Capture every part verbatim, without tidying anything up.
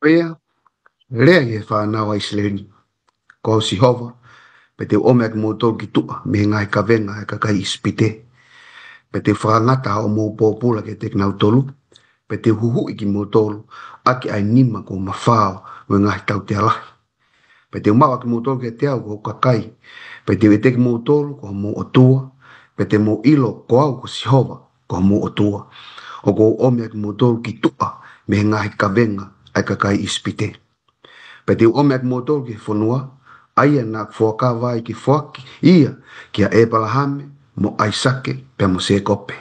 Pea lea ki he fānau ʻa ʻIsileli, Ko au Sihova, pea te u ʻomi ʻa kimoutolu ki tuʻa mei he ngaahi kavenga ʻa e kakai ʻIsipite. Pea te u fakangata ʻa hoʻomou pōpula kiate kinautolu, pea te u huhuʻi kimoutolu ʻaki ʻa e nima kuo mafao mo e ngaahi tautea lahi. Pea te u maʻu ʻa kimoutolu kiate au ko hoku kakai, pea te u ʻiate kimoutolu ko homou ʻOtua, pea te mou ʻilo ko au ko Sihova ko homou ʻOtua, ʻoku ou ʻomi ʻa kimoutolu ki tuʻa mei he ngaahi kavenga ʻa e kakai ʻIsipite. Pea te u ʻomi ʻa kimoutolu ki he fonua ʻa ia naʻa ku fuakava ai ke foaki ia kia ʻEpalahame mo ʻAisake pea mo Sēkope.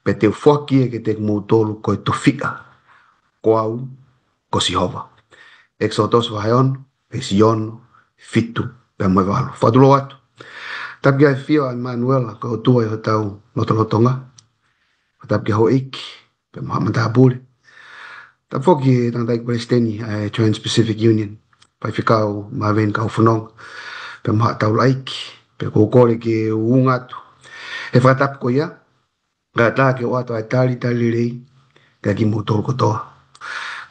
Pea te u foaki ia kiate kimoutolu ko e tofiʻa. Ko au ko Sihova. ʻEkisoto vahe ono, veesi ono, fitu, pea mo e valu. Fakatulou atu. Tapu ki he ʻafio ʻa ʻImanuela, ko e ʻOtua ʻi hotau lotolotonga. Tapu ki he houʻeiki, pea mo haʻa matāpule. Tapu foki ki he tangataʻeiki palesiteni ʻa e Trans-Pacific Union, Faifekau Maveni Kaufononga, pea mo haʻa taulaʻeiki, pea ʻoku ou kole ke u ʻunga atu he fakatapu ko ia, kae ʻatā ke u ʻoatu ʻa e talitali lelei kiate kimoutolu kotoa.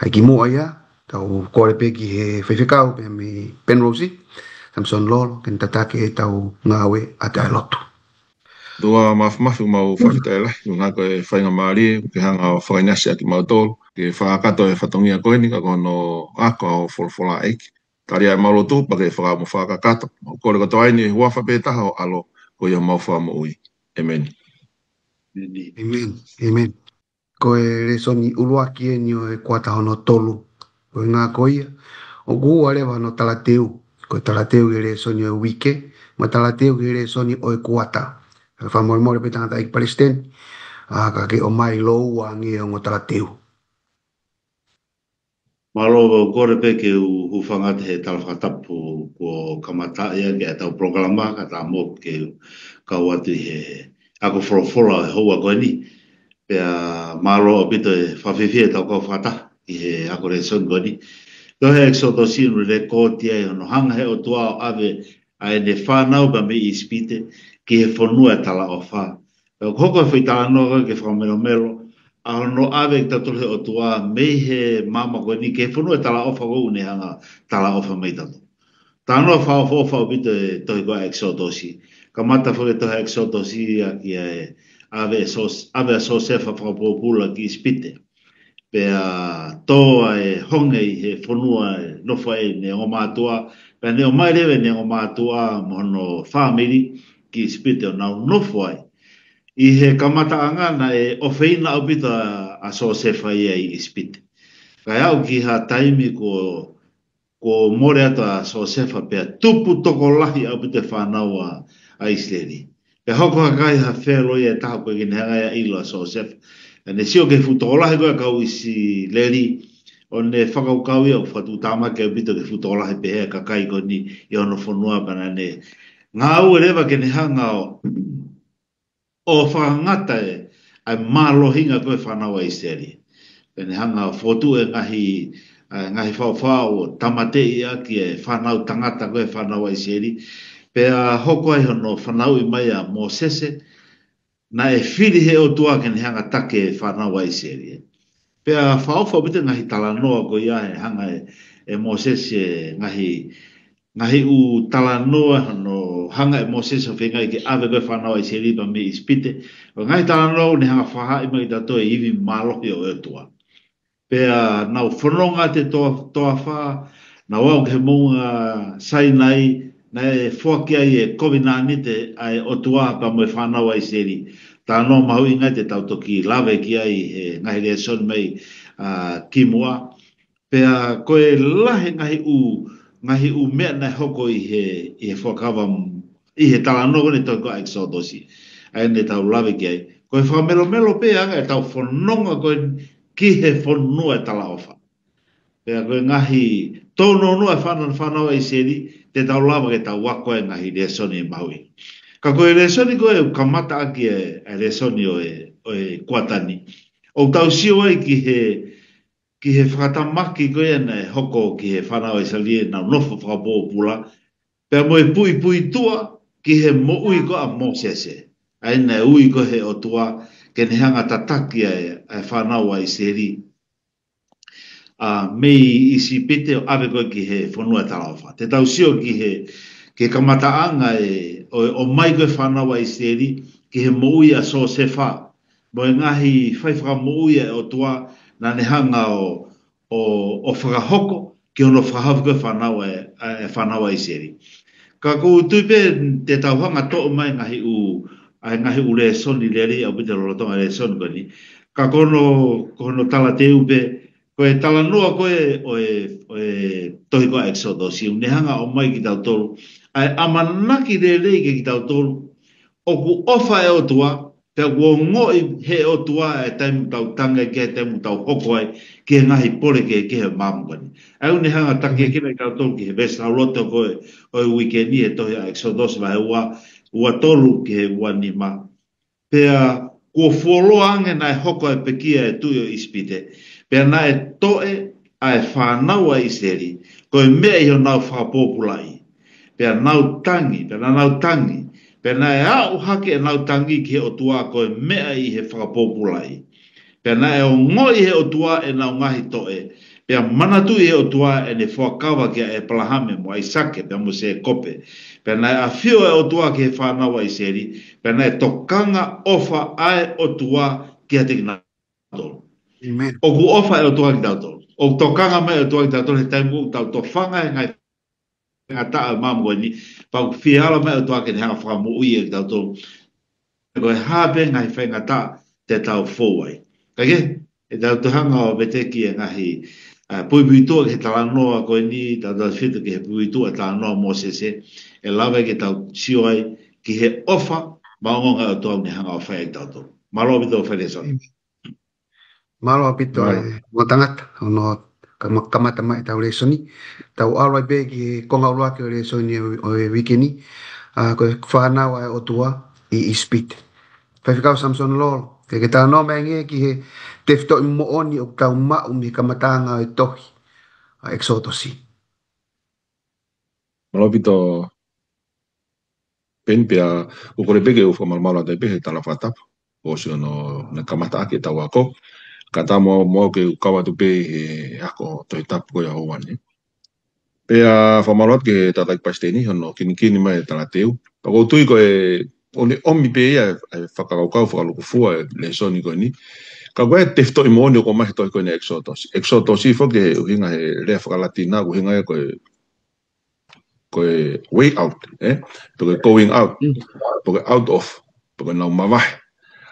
ʻA ia kimuʻa ia, tau kole pē ki he faifekau pea mei Penrose, Samson Lolo, ke ne tataki ʻetau ngāue ʻa e lotu. ʻOtua Māfimafi, ʻoku mau fakafetaʻi lahi, ʻuhinga ko e faingamālie ke hanga ʻo fakaʻinasi ʻa kimautolu ke fakakakato e fatongia ko eni, ka ko hono ako ʻa e folofola ʻa e ʻEiki. Tali ʻa ʻemau lotu pea ke fakaʻamu fakakakato. Mau kole kotoa eni ʻi he huafa pē taha ho ʻAlo, ko ia homau Fakamoʻui. ʻĒmeni. ʻĒmeni. ʻĒmeni. Ko e lēsoni ʻuluaki eni ʻo e kuata hono tolu. Ko e ʻuhinga ko ia, ʻoku ua leva hono talateu. Ko e talateu ki he lēsoni ʻo e uike, mo e talateu ki he lēsoni ʻo e kuata. Fakamolemole pē tangataʻeiki palesiteni, ʻa, ka ke ʻomai lōua ange ʻo e ongo talateu. Mālō, ʻoku ou kole pē ke u hūfanga atu he tala fakatapu kuo kamata ia ki heʻetau polokalama, kae ʻatā mo au ke u kau atu ʻi he ako folofola ʻo e houa ko eni. Pea mālō ʻaupito e fakafiefia ʻetau kau fakataha ʻi he ako lēsoni ko eni. Tohi ʻEkisoto ʻoku ne lekooti ai hono hanga he ʻOtua ʻo ʻave ʻa ʻene fānau pea mei ʻIsipite ki he fonua ʻo e talaʻofa. Pea ʻoku hoko e foʻi talanoa ko ē ke fakamelomelo ʻa hono ʻave kitautolu he ʻOtua mei he maama ko eni ki he fonua ʻo e talaʻofa ko ē ʻoku ne hanga talaʻofa mai kitautolu. Talanoa fakaʻofoʻofa ʻaupito e tohi ko ē ʻa ʻEkisoto. Kamata foki e tohi ʻa ʻEkisoto ʻaki ʻa e ʻave ʻa Sos-, ʻave ʻa Siosefa fakapōpula ki ʻIsipite. Pea tō ʻa e honge ʻi he fonua ʻe nofo ai ʻene ongomātuʻa, pea ne ʻomai leva ʻene ongomātuʻa mo hono fāmili ki ʻIsipite ʻo nau nofo ai. ʻI he kamataʻanga naʻe ʻofeina ʻaupito ʻa, ʻa Siosefa ia ʻi ʻIsipite. Kae aʻu ki ha taimi kuo, kuo mole atu ʻa Siosefa pea tupu tokolahi ʻaupito e fānau ʻa, ʻa ʻIsileli. Pea hoko hake ai ha Felo ia ʻe taha ʻoku ʻikai ke ne hanga ia ʻo ʻilo ʻa Siosefa. Pea ne sio ki he fuʻu tokolahi ko ē ʻa e kau ʻIsileli, ʻo ne fakakaukau ia ʻoku fakatuʻutāmaki ʻaupito ki he fuʻu tokolahi pehē ʻa e kakai ko eni ʻi hono fonua, pea naʻa ne ngāue leva ke ne hanga ʻo, ʻo fakangata e, ʻa e mālohinga ko ē ʻo e fānau ʻa ʻIsileli. Pea ne hanga ʻo fokotuʻu e ngaahi, ʻa e ngaahi faufau ʻo tāmateʻi ʻaki e fānau tangata ko ē ʻo e fānau ʻa ʻIsileli. Pea hoko ai hono fanauʻi mai ʻa Mōsese, naʻe fili he ʻOtua ke ne hanga ʻo taki e fānau ʻa ʻIsileli. Pea fakaʻofoʻofa ʻaupito e ngaahi talanoa ko ia ʻe hanga ʻe, ʻe Mōsese, e ngaahi, ngaahi ʻū talanoa hono hanga ʻe Mōsese ʻo feingaʻi ke ʻave ko ē e fānau ʻa ʻIsileli pea mei ʻIsipite. ʻO e ngaahi talanoa ʻoku ne hanga ʻo fakahaaʻi mai kiate kitautolu e ivi mālohi ʻo e ʻOtua. Pea nau fononga ʻi he to-, toafa, nau aʻu ki he moʻunga Sainai, naʻe foaki ai e kovinānite ʻa e ʻOtua pea mo e fānau ʻa ʻIsileli. Talanoa mahuʻinga ia te tau toki lave ki ai he ngaahi lēsoni mai, ʻa, kimuʻa. Pea ko e lahi e ngaahi ʻū, ngaahi ʻū meʻa naʻe hoko ʻi he, ʻi he fuakava ʻi he talanoa ko eni ʻo e tohi ko ē ʻa ʻEkisoto, ʻa ia naʻa tau lave ki ai. Ko e fakamelomelo pē ʻa e anga ʻetau fononga ko eni ki he fonua ʻo e talaʻofa. Pea ko e ngaahi tōnounou ʻa e fānau, fānau ʻa ʻIsileli, te tau lava ke tau ako ai e ngaahi lēsoni mahuʻinga. Ka ko e lēsoni ko ē ʻoku kamata ʻaki e, e lēsoni ʻo e, ʻo e kuata ni, ʻoku tau sio ai ki he, ki he fakatamaki ko ia naʻe hoko ki he fānau ʻa ʻIsileli ʻenau nofo fakapōpula, pea mo e puipuituʻa ki he moʻui ko ē ʻa Mōsese. ʻA ia naʻe ui ko ē he ʻOtua ke ne hanga ʻo tataki ʻa e, ʻa e fānau ʻa ʻIsileli. ʻa, mei ʻIsipite ʻo ʻave ko ē ki he fonua talaʻofa. Te tau sio ki he, ki he kamataʻanga ē, ʻo, ʻomai ko ē fānau ʻa ʻIsileli, ki he moʻui ʻa Siosefa, mo e ngaahi fai fakamoʻui ʻa e ʻOtua, naʻa ne hanga ʻo, ʻo, ʻo fakahoko, ki hono fakahaofi ko ē fānau ʻa, ʻa, ʻa e fānau ʻa ʻIsileli. Ka ʻoku ou tui pē te tau hanga ʻo toʻo mai ngaahi ʻū, ʻa e ngaahi ʻū lēsoni lelei ʻaupito lolotonga e lēsoni ko eni. Ka ko hono, ko hono talateu pē, ko e talanoa ko ē ʻo e, ʻo e tohi ko ē ʻEkisotosi, ʻoku ne hanga ʻo ʻomai kiate kitautolu ʻa e ʻamanaki lelei kiate kitautolu, ʻoku ʻofa ʻa e ʻOtua, pea ʻoku ongoʻi ʻe he ʻOtua ʻa e taimi ʻoku tau tangi ai, ki he taimi ʻoku tau hoko ai ki he ngaahi pole kehekehe ʻo e māmani ko eni. ʻA ia ʻoku ne hanga ʻo taki ʻaki kiate kitautolu ki he veesi lauloto ko ē ʻo e uike ni, ʻa e tohi ʻa ʻEkisotosi vahe ua, ua tolu ki he ua nima. Pea kuo fuoloa ange naʻe hoko ʻa e pekia ʻa e tuʻi ʻo ʻIsipite. Pea naʻe toʻe ʻa e fānau ʻa ʻIsileli, ko e meʻa ʻi honau fakapōpulaʻi. Pea nau tangi, pea naʻa nau tangi. Pea naʻe aʻu hake ʻenau tangi ki he ʻOtua ko e meʻa ʻi he fakapōpulaʻi. Pea naʻe ongoʻi ʻe he ʻOtua ʻenau ngaahi toʻe. Pea manatuʻi ʻe he ʻOtua ʻene fuakava kia ʻĒpalahame mo ʻAisake, pea mo Sēkope. Pea naʻe ʻafio ʻa e ʻOtua ki he fānau ʻa ʻIsileli. Pea naʻe tokanga ʻofa ʻa e ʻOtua kiate kinautolu. ʻĒmeni. ʻOku ʻofa ʻa e ʻOtua kiate kitautolu. ʻOku tokanga mai ʻa e ʻOtua kiate kitautolu he taimi ʻoku tau tofanga he ngaahi faingataʻa ʻo e māmani ko eni. Pea ʻoku fie ala mai ʻa e ʻOtua ke ne hanga ʻo fakamoʻui ʻa kitautolu. Ko e hā pē ngaahi faingataʻa te tau fou ai. Ka ke, ʻe tau toe hanga ʻo veteki e ngaahi, ʻa, puipuituʻa ki he talanoa ko eni, tau tau fito ki he puipuituʻa talanoa Mōsese, ʻe lava ke tau sio ai ki he ʻofa maʻongoʻonga ʻa e ʻOtua ʻoku ne hanga ʻo fai ai kiate kitautolu. Mālō ʻaupito Failesoni. Mālō ʻaupito e mo tangata, hono kama-, kamata mai ʻetau lēsoni. Tau ʻalu ai pē ki he konga ʻuluaki ʻo e lēsoni ʻo, ʻo e uike ni, ʻa, ko e fānau ʻa e ʻOtua ʻi ʻIsipite. Faifekau Samisoni Lolo, ke ke talanoa mai angē ki he tefitoʻi moʻoni ʻoku tau maʻu mei he kamataʻanga ʻo e tohi ʻa ʻEkisotosi. Mālō ʻaupito Peni, pea ʻoku ou kole pē ke u fakamalumalu atu ai pē he tala fakatapu. ʻOsi hono, ne kamata ʻaki ʻetau ako. Ka ta mo, mo ke u kau atu pē he ako Tohi Tapu ko ia ʻo e ʻaho ni. Pea fakamalumalu atu ki he tangataʻeiki palesiteni, hono kinikini mai e talateu. Pea ʻoku ou tui ko e, ʻoku ne ʻomi pē ia e, e fakakaukau fakalūkufua e lēsoni ko eni. Ka ko e tefitoʻi moʻoni ʻoku ʻomai he tohi ko eni ʻEkisotosi. ʻEkisotosi foki he ʻuhinga he lea faka-Latina, ʻuhinga ia ko e ko e way out, ē? Pe ko e going out, pe ko e out of, pe ko e nau mavahe.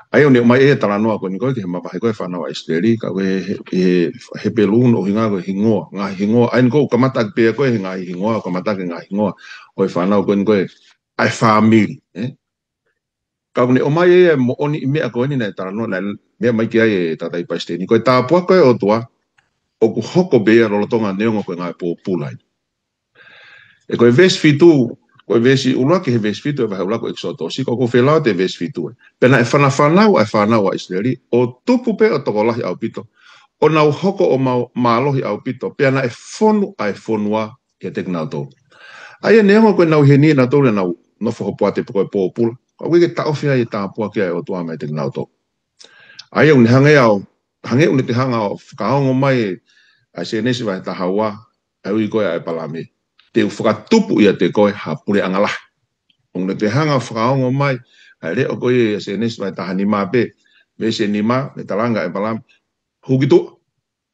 ʻA ia ʻoku ne ʻomai e talanoa ko eni ko ē ki he mavahe ko ē fānau ʻa ʻIsileli, ka ko e he, he, he Hepelū ʻoku ʻuhinga ko e hingoa, ngaahi hingoa, ʻa eni ʻoku kamata ʻaki pē ko ē he ngaahi hingoa, ʻoku kamata ʻaki e ngaahi hingoa ʻo e fānau ko eni ko ē, ʻa e fāmili, ē? Ka ʻoku ne ʻomai e moʻoniʻi meʻa ko eni naʻe talanoa, naʻe meʻa mai ki ai e tangataʻeiki palesiteni. Ko e tāpuaki ʻa e ʻOtua, ʻoku hoko pē ia lolotonga neongo ko e ngaahi pōpula ia. ʻE ko e veesi fitu, ko e veesi ʻuluaki he veesi fitu ʻo e vahe ʻuluaki ʻo ʻEkisotosi, ka ʻoku ou fie lau atu e veesi fitu ē. Pea naʻe fanafana ʻa e fānau ʻa ʻIsileli, ʻo tupu pē ʻo tokolahi ʻaupito, ʻo nau hoko ʻo mā-, mālohi ʻaupito, pea naʻe fonu ʻa e fonua ʻiate kinautolu. ʻA ia neongo ko ʻenau ʻi heni ʻa kinautolu ʻenau nofo hopoate pe ko e pōpula, ka ʻoku ʻikai ke taʻofi ai e tāpuaki ʻa e ʻOtua meiate kinautolu. ʻA ia ʻoku ne hanga ʻo, hangē ʻoku ne toe hanga ʻo fakaongo mai ʻa Sēnesi vahe taha ua, ʻa e ui ko ē ʻa ʻĒpalahame. Te u fakatupu ʻiate koe ha puleʻanga lahi. ʻOku ne toe hanga ʻo fakaongo mai ʻa e leʻo ko ē ʻa Sēnesi vahe taha nima pē, veesi nima, ne talanga ʻe ʻĒpalahame, hū ki tuʻa,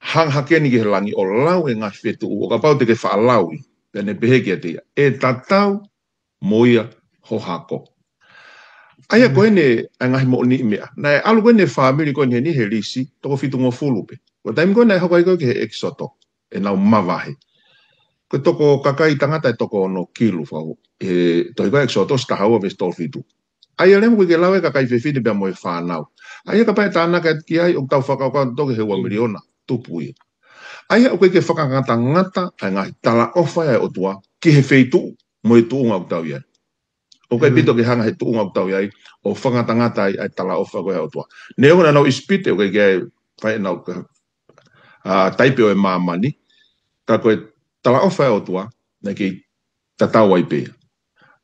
hanga hake eni ki he langi ʻo lau e ngaahi fetuʻu, ʻo kapau te ke faʻa lau ia, pea ne pehē kiate ia, ʻe tatau mo ia ho hako. ʻA ia ko eni ʻa e ngaahi moʻoniʻi meʻa. Naʻe ʻalu ko eni e fāmili ko eni heni he lisi, toko fitungofulu pē. Ko e taimi ko ē naʻe hoko ai ko ē ki he ʻEkisoto, ʻenau mavahe. Ko e toko kakai tangata ʻe toko ono kilu fau. He tohi ko ē ʻEkisotosi taha ua veesi tolu fitu. ʻA ia leva ʻoku ʻikai ke lau e kakai fefine pea mo e fānau. ʻA ia kapau ʻe tānaki atu ki ai ʻoku tau fakakaukau atu ki he ua miliona tupu ia. ʻA ia ʻoku ʻikai ke fakangatangata ʻa e ngaahi talaʻofa ʻa e ʻOtua ki he feituʻu mo e tuʻunga ʻoku tau ʻi ai. ʻOku ʻikai pito ke hanga he tuʻunga ʻoku tau ʻi ai ʻo fakangatangata ai ʻa e talaʻofa ko ē ʻa e ʻOtua. Neongo naʻa nau ʻi ʻIsipite ʻoku ʻikai ke ʻi ai fai ʻenau ka-, ʻa, taipe ʻo e māmani, ka ko e talaʻofa ʻa e ʻOtua, naʻe kei tatau ai pē.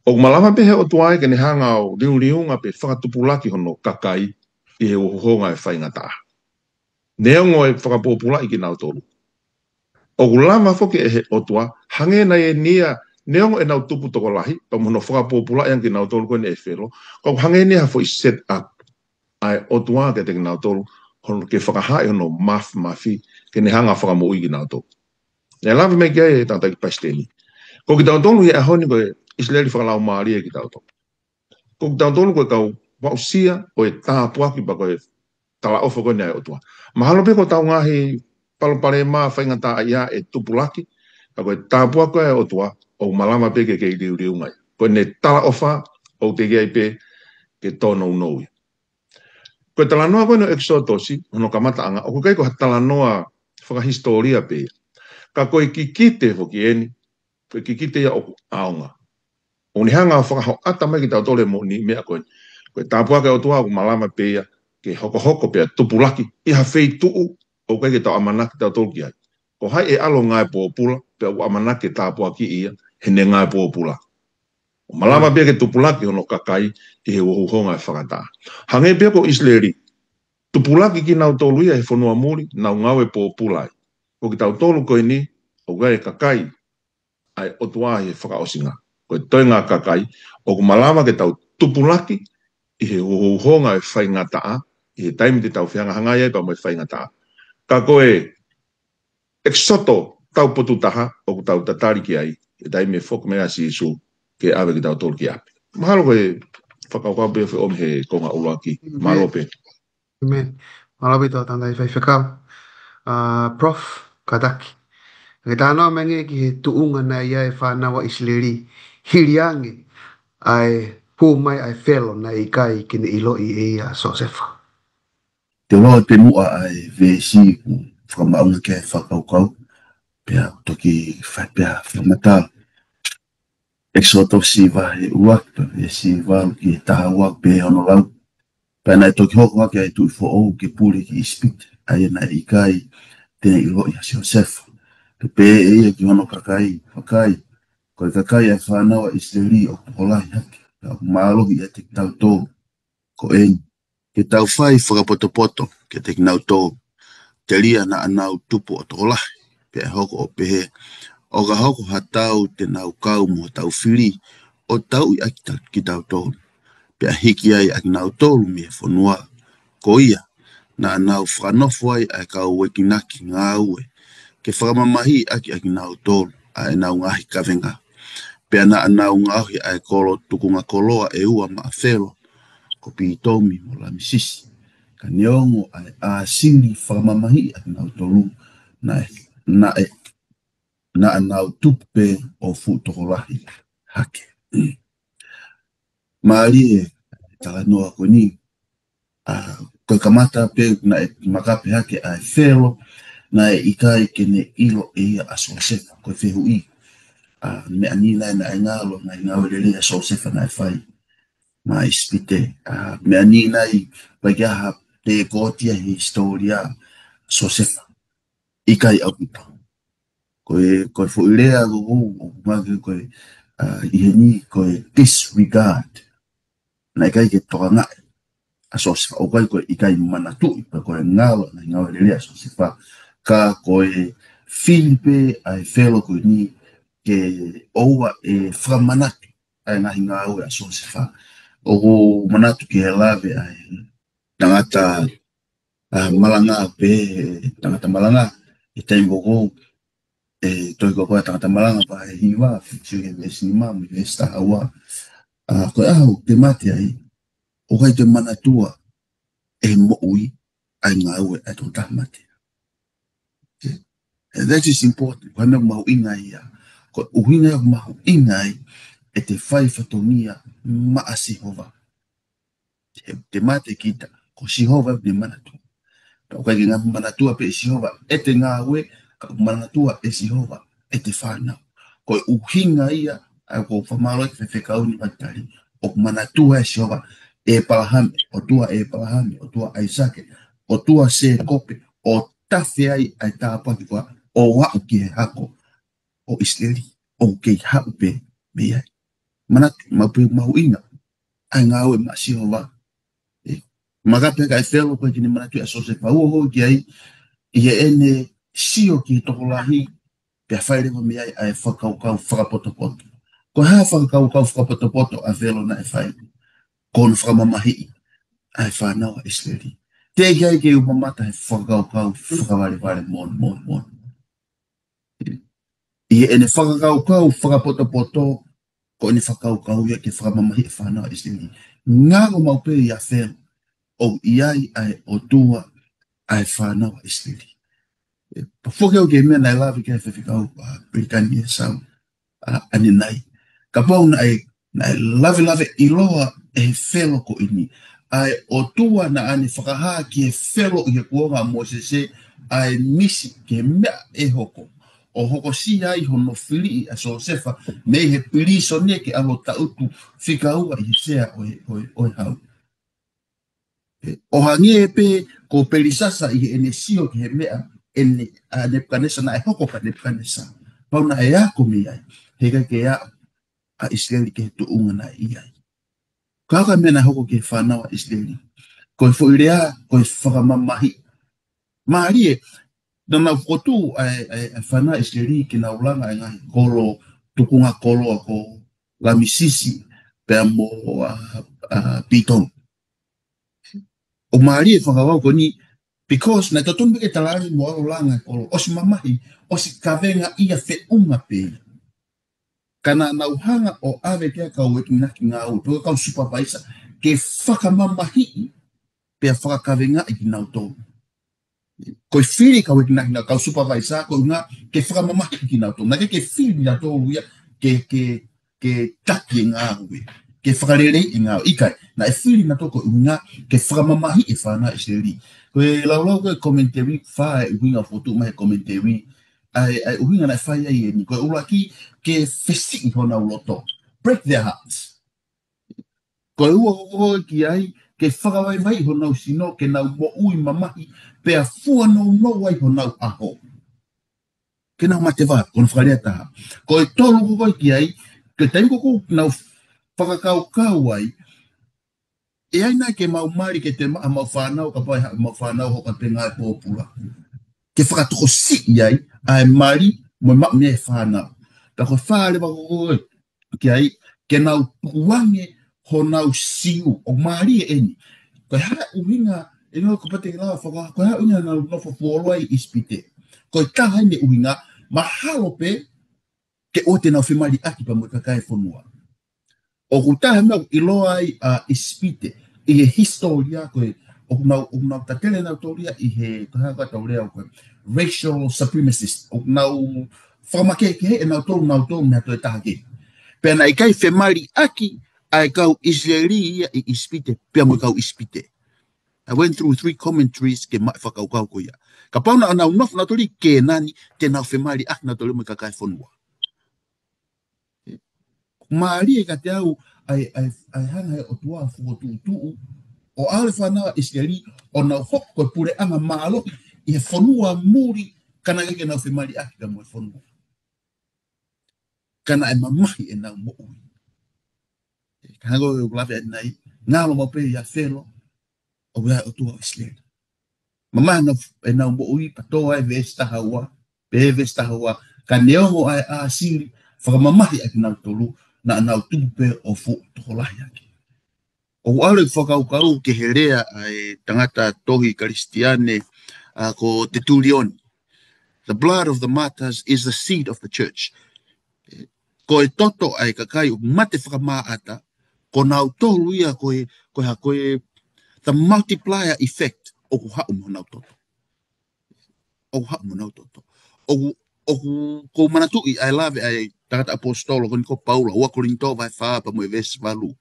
ʻOku malava pē he ʻOtua ia ke ne hanga ʻo liuliunga pe fakatupulaki hono kakai ʻi he uhouhonga ʻo e faingataʻa. Neongo e fakapōpulaʻi kinautolu, ʻOku lava foki ʻe he ʻOtua, hangē nai eni ia, neongo ʻenau tupu tokolahi, pea mo hono fakapōpulaʻi ange kinautolu ko eni ʻe Felo, ka ʻoku hangē ni ha foʻi set up ʻa e ʻOtua kiate kinautolu, hono ke fakahaaʻi hono mafimafi, ke ne hanga fakamoʻui kinautolu. Naʻe lave mai ki ai e tangataʻeiki palesiteni. Ko kitautolu he ʻaho ni ko e ʻIsileli fakalaumālie kitautolu. Ko kitautolu ko e kau aʻusia ʻo e tāpuaki pea ko e talaʻofa ko eni ʻa e ʻOtua. Mahalo pē ko ʻetau ngaahi palopalema faingataʻaʻia ʻe tupulaki, ka ko e tāpuaki ʻa e ʻOtua ʻoku malava pē ke kei liuliunga ia. Ko ʻene talaʻofa ʻoku teʻeki ai pē ke tōnounou ia. Ko e talanoa ko eni ʻo ʻEkisotosi, hono kamataʻanga, ʻoku ʻikai ko ha talanoa fakahisitōlia pē ia. Ka ko e kikite foki eni, ko e kikite ia ʻoku ʻaonga. ʻOku ne hanga ʻo fakahoʻata mai kitautolu e moʻoni meʻa ko eni. Ko e tāpuaki ʻa e ʻOtua ʻoku malava pē ia ke hokohoko pea tupulaki ʻi ha feituʻu ʻoku ʻikai ke tau ʻamanaki tautolu ki ai. Ko hai ʻe ʻalu ʻo ngāue pōpula, pea ʻoku ʻamanaki ke tāpuakiʻi ia heʻene ngāue pōpula. ʻOku malava pē ia ke tupulaki hono kakai ʻi he uhouhonga e faingataʻa. Hangē pē ko ʻIsileli, tupulaki kinautolu ia he fonua muli, nau ngāue pōpula ai. Ko kitautolu ko eni, ʻoku ʻi ai e kakai ʻa e ʻOtua he fakaʻosinga. Ko e toenga kakai, ʻoku malava ke tau tupulaki ʻi he uhouhonga e faingataʻa, ʻi he taimi te tau fehangahangai ai pea mo e faingataʻa. Ka ko e ʻEkisoto taupotu taha, ʻoku tau tatali ki ai, he taimi ʻe foki mai ai ʻa Sīsū ke ʻave kitautolu ki ʻapi. Mahalo ko e fakakaukau pē ʻoku feʻomi he konga ʻuluaki. Mālō pē. Amen. Mālō pē tau tangataʻeiki faifekau. Ah, Prof, kātaki. Ke talanoa mai angē ki he tuʻunga naʻe ʻi ai e fānau ʻa ʻIsileli, hili ange ʻa e hū mai ʻa e Felo naʻe ʻikai ke ne ʻiloʻi ʻe ia ʻa Siosefa. Te u lau atu muʻa ʻa e veesi ʻoku fakamaʻunga ki ai e fakakaukau, pea toki fai pē ha fakamatala. ʻEkisotosi vahe ʻuluaki, veesi valu ki he taha ua, pehē hono lau. Pea naʻe toki hoko hake ʻa e tuʻi foʻou ke pule ki ʻIsipite, ʻa ia naʻe ʻikai te ne ʻiloʻi ʻa Siosefa. Pea pehē ʻe ia ki hono kakai, Vakai, ko e kakai ʻa e fānau ʻa ʻIsileli ʻoku tokolahi hake, pea ʻoku mālohi ʻiate kitautolu. Ko eni, ke tau fai fakapotopoto kiate kinautolu, telia naʻa nau tupu ʻo tokolahi, pea ʻe hoko ʻo pehē, ʻo ka hoko ha tau te nau kau mo hotau fili, ʻo tauʻi ʻaki ta-, kitautolu, pea hiki ai ʻa kinautolu mei he fonua. Ko ia, naʻa nau fakanofo ai ʻa e kau uekinaki ngāue, ke fakamamahiʻi ʻaki ʻa kinautolu ʻa ʻenau ngaahi kavenga. Pea naʻa nau ngaohi ʻa e kolo tukunga koloa ʻe ua maʻa Felo, ko Pitomi mo Lamisisi. Ka neongo ʻa e ʻāsili fakamamahiʻi ʻa kinautolu, naʻe, naʻe, naʻa nau tupu pē ʻo fuʻu tokolahi hake. Mālie e talanoa ko eni, ʻa, ko e kamata pē naʻe makape hake ʻa e Felo, naʻe ʻikai ke ne ʻilo ʻe ia ʻa Siosefa, ko e fehuʻi. ʻA, meʻa ni nai naʻe ngalo, ngaahi ngāue lelei ʻa Siosefa naʻe fai maʻa ʻIsipite. ʻA, meʻa ni nai, ʻikai ke ʻi ai ha pē kooti ʻa e hisitōlia ʻa Siosefa. ʻIkai ʻaupito. Ko e, ko e foʻi lea ko ē, ʻoku mahino ko e, ʻa, ʻi heni ko e disregard. Naʻe ʻikai ke tokangaʻi ʻa Siosefa, ʻoku ʻikai ko e ʻikai manatuʻi, pe ko e ngalo ʻa e ngāue lelei ʻa Siosefa. Ka ko e fili pē ʻa e Felo ko eni ke ʻoua ʻe fakamanatu ʻa e ngaahi ngāue ʻa Siosefa. ʻOku ou manatu ki he lave ʻa e tangata, ʻa, malanga pē, tangata malanga, he taimi ko ē, ʻe, tohi ko ē ʻa e tangata malanga vahe hiva, sio ki he veesi nima mo e veesi taha ua. ʻA, ko e ʻaho te mate ai, ʻoku ʻikai te manatua ʻe he moʻui ʻa e ngāue ʻa e tokotaha mate. Okay? And that is important. Ko e meʻa mahuʻinga ia. Ko e ʻuhinga ia mahuʻinga ai ʻete fai fatongia maʻa Sihova. He te mate kita, ko Sihova ʻoku ne manatua. Ka ʻoku ʻikai ke ngaahi manatua pē ʻe Sihova ʻete ngāue, ka ʻoku manatua ʻe Sihova ʻete fānau. Ko e ʻuhinga ia, ʻa ia ʻoku ou fakamālō ki he faifekau ni ʻoku tali, ʻoku manatua ʻe Sihova ʻa ʻĒpalahame, ʻOtua ʻa ʻĒpalahame, ʻOtua ʻAisake, ʻOtua Sēkope, ʻo tafe ai ʻa e tāpuaki ko ia, ʻo aʻu ki he hako ʻo ʻIsileli, ʻoku kei haʻu pē mei ai. Manatu, maʻu pē mahuʻinga ʻa e ngāue maʻa Sihova. ʻE, makape hake ʻa e Felo ko ē ke ne manatuʻi ʻa Siosefa, ʻo aʻu ki ai, ʻi heʻene sio ki he tokolahi Pea fai leva mei ai ʻa e fakakaukau fakapotopoto. Ko e hā e fakakaukau fakapotopoto ʻa Felo naʻe fai? Ko hono fakamamahiʻi ʻa e fānau ʻa ʻIsileli. Teʻeki ai ke u mamata he fakakaukau fakavalevale moʻoni, moʻoni, moʻoni. ʻI heʻene fakakaukau fakapotopoto, ko ʻene fakakaukau ia ke fakamamahiʻi e fānau ʻa ʻIsileli. Ngalo maʻu pē ʻia Felo ʻoku ʻi ai ʻa e ʻOtua ʻa e fānau ʻa ʻIsileli. ʻE, pea foki au ki he meʻa naʻe lave ki ai e faifekau, ʻa, Pelikani ʻi he ʻaho, ʻa, ʻanenai. Kapau naʻe, naʻe lavelave ʻiloa ʻe he Felo ko eni ʻa e ʻOtua naʻa ne fakahā ki he Felo ʻi he kuonga ʻo Mōsese ʻa e misi ki he meʻa ʻe hoko, ʻo hokosia ai hono filiʻi ʻa Siosefa mei he pilīsone ke ʻalu ʻo tangutu fika ua ʻi he sea ʻo e, ʻo e, ʻo e hau. ʻE, ʻo hangē pē ko Pelisasa ʻi heʻene sio ki he meʻa ʻene, ʻa Nepukanesa, naʻe hoko kia Nepukanesa. Pau naʻe ako mei ai, heʻikai ke aʻu ʻa ʻIsileli ki he tuʻunga naʻe ʻi ai. Ka ko e meʻa naʻe hoko ki he fānau ʻa ʻIsileli, ko e foʻi lea, ko e fakamamahiʻi. Mālie, naʻa nau fokotuʻu ʻa e, ʻa e, ʻa e fānau ʻa ʻIsileli ke nau langa e ngaahi kolo, tukunga koloa ko Lamisisi, pea mo, ʻa, ʻa, Pitoni. ʻOku mālie e fakakaukau ko eni, because naʻe totonu ke talaange mo ʻalu ʻo langa e kolo, ʻosi mamahi, ʻosi kavengaʻi ia feʻunga pē ia. Ka naʻa nau hanga ʻo ʻave ki he kau enginaki ngāue, pe ko e kau supervisor, ke fakamamahiʻi, pea fakakavengaʻi kinautolu. Ko e fili kau enginaki ngāue, kau supervisor, ko e ʻuhinga ke fakamamahiʻi kinautolu. Naʻe ʻikai ke fili kinautolu ia ke, ke, ke taki e ngāue, ke fakaleleiʻi e ngāue. ʻIkai, naʻe fili kinautolu ko e ʻuhinga ke fakamamahiʻi e fānau ʻa ʻIsileli. Ko e laulau ko e commentary, fā e ʻuhinga fotu mai he commentary, ʻa e, ʻa e ʻuhinga naʻe fai ai eni, ko e ʻuluaki, ke fesiʻi honau loto. Break their hearts. Ko e ua ko e ki ai, ke fakavaivaiʻi honau sino, ke nau moʻui mamahi, pea fua nounou ai honau ʻaho. Ke nau mate vave, ko hono fakalea ʻe taha. Ko e tolu ko e ki ai, ko e taimi ko ē ʻoku nau fakakaukau ai, ʻe ʻi ai nai ke mau mali ke te maʻa mau fānau, kapau ʻe haʻu mau fānau hoko atu pē ngāue pōpula. Ke fakatokosiʻi ai ʻa e mali mo e maʻu mei ai e fānau. Ka ko e fā leva ko e ki ai, ke nau tukuange honau siu, ʻoku mālie eni. Ko e hā e ʻuhinga, ʻe nau kapau te ke lava faka-, ko e hā e ʻuhinga naʻa nau nofo fuoloa ʻi ʻIsipite? Ko e taha eni e ʻuhinga, mahalo pē ke ʻoua te nau femaliʻaki pea mo e kakai e fonua. ʻOku taha e meʻa ʻoku ʻiloa ai ʻa ʻIsipite ʻi he hisitōlia ko e, ʻoku nau, ʻoku nau tatele nautolu ia ʻi he, ko e hā ko ē ʻetau lea ko e racial supremacist. ʻOku nau fakamakehekeheʻi ʻe nautolu, nautolu mei ha toe taha kehe. Pea naʻe ʻikai femaliʻaki ʻa e kau ʻIsileli ia ʻi ʻIsipite, pea mo e kau ʻIsipite. I went through three commentaries ke maʻu e fakakaukau ko ia. Kapau naʻa nau nofo nautolu ʻi Kēnani, te nau femaliʻaki nautolu mo e kakai e fonua. Mālie kiate au ʻa e, ʻa e, ʻa e hanga ʻe he ʻOtua ʻo fokotuʻutuʻu, ʻo ʻave e fānau ʻa ʻIsileli, ʻo nau hoko ko e puleʻanga mālohi ʻi he fonua muli, ka naʻe ʻikai ke nau femaliʻaki pea mo e fonua. Ka naʻe mamahi ʻenau moʻui. Ka hangē ko e lave ʻanenai, ngalo maʻu pē ʻia Felo, ʻoku ʻi ai e ʻOtua ʻo ʻIsileli. Mamahi ʻenau, ʻenau moʻui pea tō ai e veesi taha ua, pea veesi taha ua, ka neongo ʻa e ʻāsili, fakamamahi ʻa kinautolu, naʻa nau tupu pē ʻo fuʻu tokolahi ange. ʻOku ʻalu e fakakaukau ki he lea ʻa e tangata tohi Kalisitiane, ʻa, ko Tetiulione. The blood of the martyrs is the seed of the church. Ko e toto ʻa e kakai ʻoku mate fakamaʻata, ko nautolu ia ko e, ko e hā, ko e the multiplier effect ʻoku haʻu mei honau toto. ʻOku haʻu mei honau toto. ʻOku, ʻoku ou manatuʻi ʻa e lave ʻa e tangata ʻaposetolo ko eni ko Paula, ua Kolinitō vahe fā pea mo e veesi valu.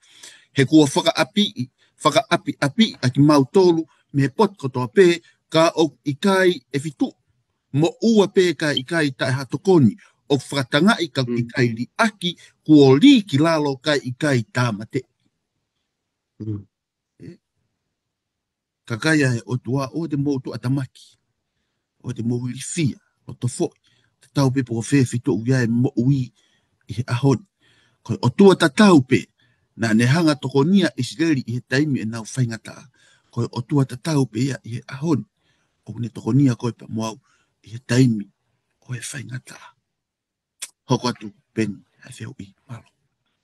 He kuo fakaʻapiʻi, fakaʻapiʻapiʻi ʻa kimautolu mei he potu kotoa pē, ka ʻoku ʻikai ʻe fituʻu. Moʻua pē kae ʻikai taʻe ha tokoni, ʻoku fakatangaʻi ka ʻoku ʻikai liʻaki, kuo lī ki lalo kae ʻikai tāmateʻi. ʻE, kakai ʻa e ʻOtua, ʻoua te mou tuʻatamaki, ʻoua te mou ilifia, ʻo tofoʻi, tatau pē pe ko fē fituʻu ia e moʻui ʻi he ʻaho ni. Ko e ʻOtua tatau pē, naʻa ne hanga tokonia ʻIsileli ʻi he taimi ʻenau faingataʻa. Ko e ʻOtua tatau pē ia ʻi he ʻaho ni, ʻoku ne tokonia koe pea mo au ʻi he taimi ʻo e faingataʻa. Hoko atu Peni ʻa e fehuʻi. Mālō.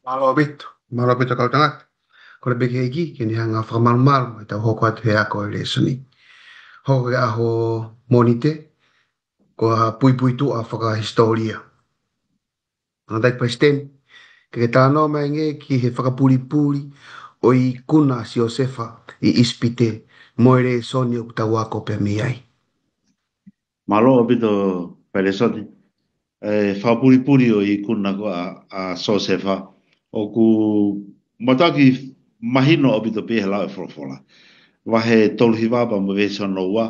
Mālō ʻaupito, mālō ʻaupito kau tangata. Kole pē ki he ʻEiki ke ne hanga fakamalumalu ʻetau hoko atu he ako e lēsoni. Hoko ki he ʻaho Mōnite, ko ha puipuituʻa fakahisitōlia. Tangataʻeiki Palesiteni, ke ke talanoa mai angē ki he fakapulipuli ʻo e ikuna ʻa Siosefa ʻi ʻIsipite mo e lēsoni ʻoku tau ako pē mei ai. Mālō ʻaupito Palesiteni. E fakapulipuli ʻo e ikuna ko ē ʻa, ʻa Siosefa ʻoku mātuʻaki mahino ʻaupito pē he lau e folofola. Vahe tolu hiva pea mo e veesi hono ua.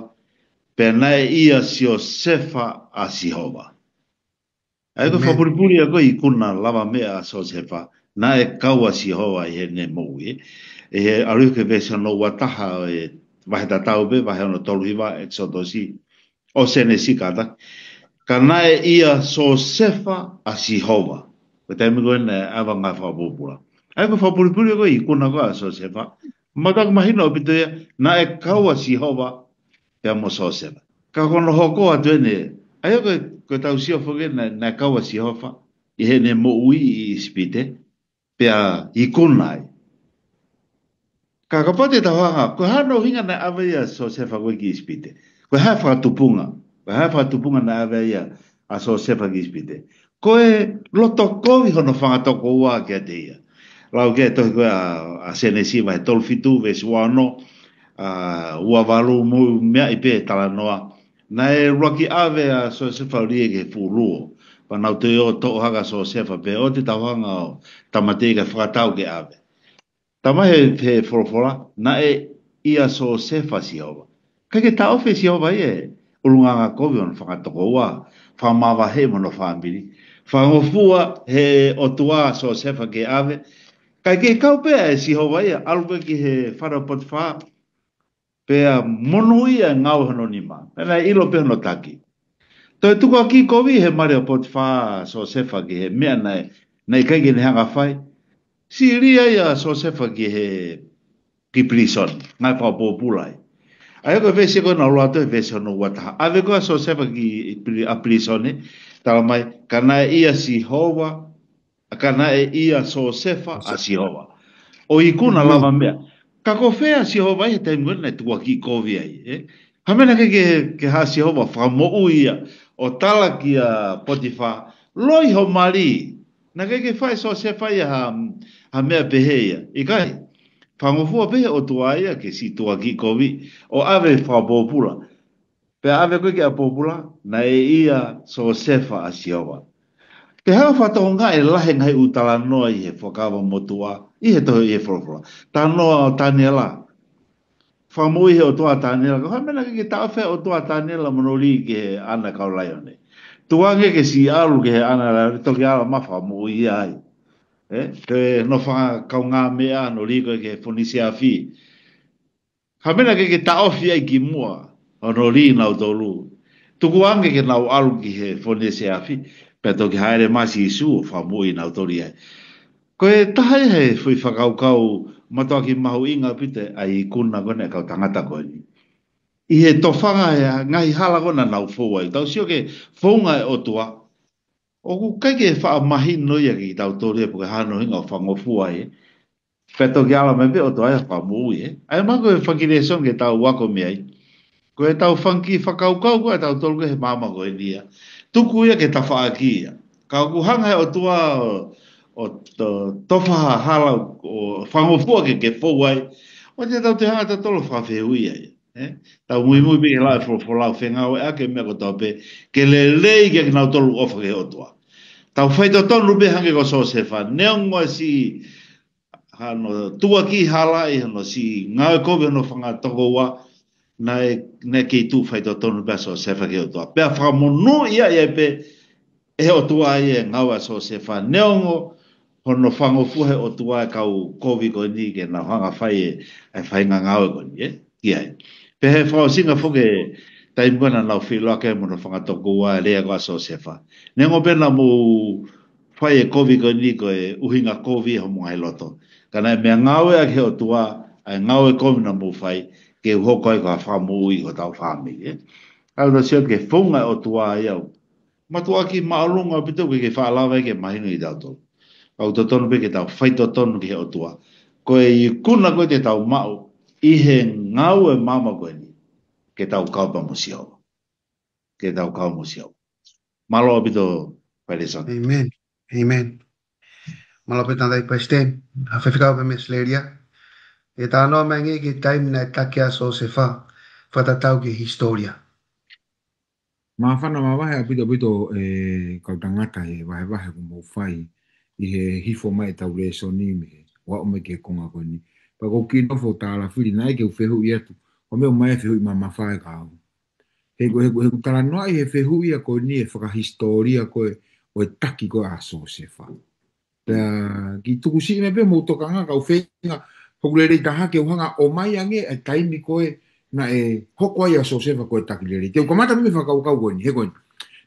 Pea naʻe ʻia Siosefa ʻa Sihova. ʻA ia ko e fakapulipuli ia ko e ikuna lavameʻa ʻa Siosefa, naʻe kau ʻa Sihova ʻi heʻene moʻui. ʻI he ʻalu ki he veesi hono ua taha ʻo e vahe tatau pē, vahe hono tolu hiva ʻEkisotosi, ʻo Sēnesi kātaki. Ka naʻe ʻia Siosefa ʻa Sihova. Ko e taimi ko ē naʻe ʻave ʻo ngāue fakapōpula. ʻA ia ko e fakapulipuli ko e ikuna ko ē ʻa Siosefa. Mātuʻaki mahino ʻaupito ia, naʻe kau ʻa Sihova pea mo Siosefa. Ka ko hono hoko atu eni, ʻa ia ko e, ko ʻetau sio foki naʻe, naʻe kau ʻa Sihova ʻi heʻene moʻui ʻi ʻIsipite, pea ikuna ai. Ka kapau te tau hanga, ko e hā hono ʻuhinga naʻe ʻave ai ʻa Siosefa ko ē ki ʻIsipite? Ko e hā e fakatupunga? Ko e hā e fakatupunga naʻe ʻave ai ʻa Siosefa ki ʻIsipite? Ko e loto kovi hono fanga tokoua kiate ia. Lau ki he tohi ko ē ʻa, ʻa Sēnesi vahe tolu fitu, veesi ua ono, ʻa, ua valu mo e meʻa ʻi pē talanoa. Naʻe ʻuluaki ʻave ʻa Siosefa ʻo lī ia ki he fuʻu luo. Pea nau toe ō ʻo toʻo hake ʻa Siosefa pea ʻoua te tau hanga ʻo tāmateʻi kae fakatau ke ʻave. Talamai ʻe he, he folofola, naʻe ʻia Siosefa ʻa Sihova. ʻIkai ke taʻofi ʻe Sihova ia e ʻulungaanga kovi hono fanga tokoua, fakamavaheʻi mo hono fāmili. Fakangofua ʻe he ʻOtua ʻa Siosefa ke ʻave. Kae kei kau pē ʻa Sihova ia, ʻalu pē ki he fale ʻo Potifa. Pea monūʻia e ngāue hono nima. Pea naʻe ʻilo pē hono taki. Toe tukuakiʻi kovi ʻe he mali ʻo Potifa ʻa Siosefa ki he meʻa naʻe, naʻe ʻikai ke ne hanga ʻo fai. Siʻi lī ai ʻa Siosefa ki he, ki pilīsone, ngāue fakapōpula ai. ʻA ia ko e veesi ko ē naʻa ku lau atu he veesi hono ua taha. ʻAve ko ē ʻa Siosefa ki pili-, ʻa pilīsone, talamai, ka naʻe ʻia Sihova, ka naʻe ʻia Siosefa ʻa Sihova. ʻO ikuna lavameʻa. Ka ko fē ʻa Sihova ʻi he taimi ko ē naʻe tukuakiʻi kovi ai, ē? Hā e meʻa naʻe ʻikai ke, ke hanga ʻe Sihova ʻo fakamoʻui ia, ʻo tala kia Potifa, loi ho mali. Naʻe ʻikai ke fai ʻe Siosefa ia ha, ha meʻa pehē ia. ʻIkai. Fakangofua pē ʻe he ʻOtua ia ke siʻi tukuakiʻi kovi, ʻo ʻave fakapōpula. Pea ʻave ko ē ki ʻapōpula, naʻe ʻia Siosefa ʻa Sihova. Pea hanga ʻo fakatokangaʻi e lahi e ngaahi ʻū talanoa ʻi he Fuakava Motuʻa, ʻi he tohi ʻi he folofola. Talanoa ʻo Taniela. Fakamoʻui ʻe he ʻOtua ʻa Taniela. Ko e hā e meʻa naʻe ʻikai ke taʻofi ʻe he ʻOtua ʻa Taniela mo hono lī ki he ʻana e kau laione. Tuku ange ke siʻi ʻalu ki he ʻana e laione, toki ala mai ʻo fakamoʻui ia ai. Ē, ko hono fanga kaungāmeʻa, hono lī ko ē ki he fonisi e afi. Hā e meʻa naʻe ʻikai ke taʻofi ai kimuʻa hono lī ʻa kinautolu. Tuku ange ke nau ʻalu ki he fonisi e afi, pea toki hāʻele mai ʻa Sīsū ʻo fakamoʻui kinautolu ai. Ko e taha ia he foʻi fakakaukau mātuʻaki mahuʻinga ʻaupito ʻa e ikuna ko eni ʻa e kau tangata ko eni. ʻI he tofanga e ngaahi hala ko ē naʻa nau fou ai. Tau sio ki he founga ʻo e ʻOtua. ʻOku ʻikai ke faʻa mahino ia kiate kitautolu ia pe ko e hā hono ʻuhinga ʻoku fakangofua ai. Pea toki ala mai pē ʻOtua ia ʻo fakamoʻui, ē. ʻA ia mahalo ko e fanga kiʻi lēsoni ke tau ako mei ai. Ko ʻetau fanga kiʻi fakakaukau ko ē ʻatautolu ko ē he māmani ko eni ia. Tuku ia ke tafaʻaki ia. Ka ʻoku hanga ʻe he ʻOtua ʻo, ʻo to-, tofa ha hala ʻo fakangofua ke ke fou ai. ʻOua te tau toe hanga ʻe tautolu ʻo fakafehuʻia ia. Ē? Tau muimui pē ki he lau e folofola ʻo fengāueʻaki e meʻa kotoa pē. Ke lelei kiate kinautolu ʻoku ʻofa ki he ʻOtua. Tau faitotonu pē hangē ko Siosefa. Neongo e siʻi hano tukuakiʻi hala ʻi hono siʻi ngāue kovi hono fanga tokoua, naʻe, naʻe kei tuʻu faitotonu pē ʻa Siosefa ki he ʻOtua. Pea fakamonūʻia ia pē ʻe he ʻOtua ia e ngāue ʻa Siosefa. Neongo hono fakangofua ʻe he ʻOtua e kau kovi ko eni ke nau hanga ʻo fai e, e faʻahinga ngāue ko eni, ē? Ki ai. Pea ʻi he fakaʻosinga foki e taimi ko ē naʻa nau feʻiloaki ai mo hono fanga tokoua e lea ko ē ʻa Siosefa. Neongo pē naʻa mou fai e kovi ko eni ko e ʻuhinga kovi ʻi homou ngaahi loto. Ka naʻe meʻangāue ʻaki ʻe he ʻOtua ʻa e ngāue kovi naʻa mou fai ke u hoko ai ko ha fakamoʻui ki hotau fāmili, ē? ʻOku tau sio ki he founga ʻo e ʻOtua ia ʻoku Mātuʻaki māʻolunga ʻaupito ke ke faʻa lava ke mahino ʻiate kitautolu. Ka ʻoku totonu pē ke tau faitotonu ki he ʻOtua. Ko e ikuna ko ē te tau maʻu ʻi he ngāue maama ko eni, ke tau kau pē mo Sihova. Ke tau kau mo Sihova. Mālō ʻaupito, Palesona. Amen. Amen. Mālō pē tangataʻeiki Palesiteni, ʻa e faifekau pē mei ʻAositelēlia. ʻE talanoa mai angē ki he taimi naʻe taki ai ʻa Siosefa, fakatatau ki he hisitōlia. Māfana māvahevahe ʻaupito ʻaupito, ʻe kau tangata, he vahevahe kuo mou fai ʻi he hifo mai ʻetau lēsoni mei he ʻoku aʻu mai ki he konga ko eni. Pea ʻoku ou kiʻi nofo ʻo tālafili naʻe ke u fehuʻi atu. Ko e meʻa ʻoku ʻomai e fehuʻi mamafa ʻe kau. He ko, he ko, he ʻoku talanoaʻi he fehuʻi ia ko eni e fakahisitōlia ko ē ʻo e taki ko ē ʻa Siosefa. Pea kiʻi tuku siʻi mai pē mou tokanga, kau feinga, hoku lelei taha ke u hanga ʻo ʻomai ange e taimi ko ē naʻe hoko ai ʻa Siosefa ko e taki lelei. Te u kamata mei he fakakaukau ko eni, he ko eni.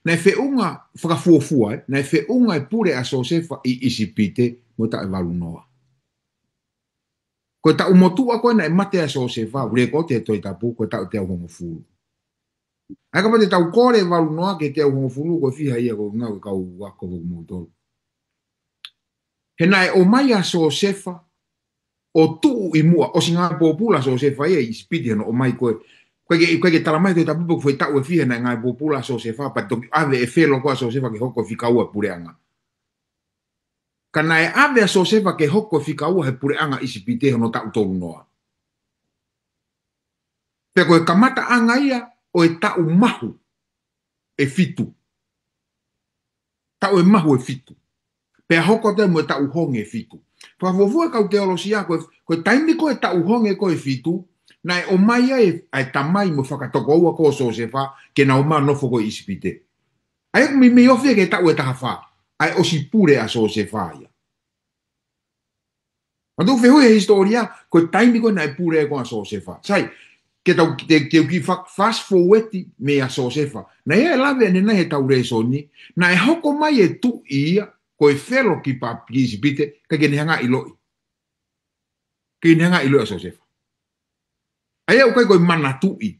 Naʻe feʻunga fakafuofua, ē, naʻe feʻunga e pule ʻa Siosefa ʻi ʻIsipite mo e taʻu ʻe valu noa. Ko e taʻu motuʻa ko ē naʻe mate ai ʻa Siosefa, ʻoku lekooti he Tohi Tapu, ko e taʻu ʻe teau hongofulu. ʻA ia kapau te tau kole e valu noa ki he teau hongofulu, ko e fiha ia ko e ngaahi kau ako foki moutolu. He naʻe ʻomai ʻa Siosefa ʻo tuʻu ʻi muʻa, ʻosi ngāue pōpula ʻa Siosefa ia ʻi ʻIsipite hono ʻomai ko ē. ʻIkai ke, ʻikai ke talamai he Tohi Tapu pe ko e foʻi taʻu ʻe fiha naʻe ngāue pōpula ʻa Siosefa, pea toki ʻave ʻe Felo ko ē ʻa Siosefa ke hoko ko e fika ua he puleʻanga. Ka naʻe ʻave ʻa Siosefa ke hoko ko e fika ua he puleʻanga ʻIsipite hono taʻu tolu noa. Pea ko e kamataʻanga ia ʻo e taʻu mahu ʻe fitu. Taʻu ʻe mahu ʻe fitu. Pea hoko atu ai mo e taʻu honge ʻe fitu. Fakafuofua e kau teolosia ko e, ko e taimi ko ē taʻu honge ko ē ʻe fitu, naʻe ʻomai ai ʻa e tamai mo e fakatokoua ko Siosefa ke nau ō mai ʻo nofo ko ē ʻi ʻIsipite. ʻA ia ʻoku meimei ofi ia ki he taʻu ʻe taha fā, ʻa e ʻosi pule ʻa Siosefa ia. Manatuʻi fehuʻi he hisitōlia, ko e taimi ko ē naʻe pule ai ko ē ʻa Siosefa. Sai, ke tau, te, te u kiʻi fa-, fast forward mei ʻa Siosefa. Naʻe ʻi ai e lave ʻanenai heʻetau lēsoni, naʻe hoko mai e tuʻi ia, ko e Felo ki pa-, ki ʻIsipite, ʻikai ke ne hanga ʻiloʻi. ʻIkai ke ne hanga ʻiloʻi ʻa Siosefa. ʻA ia ʻoku ʻikai ko e manatuʻi.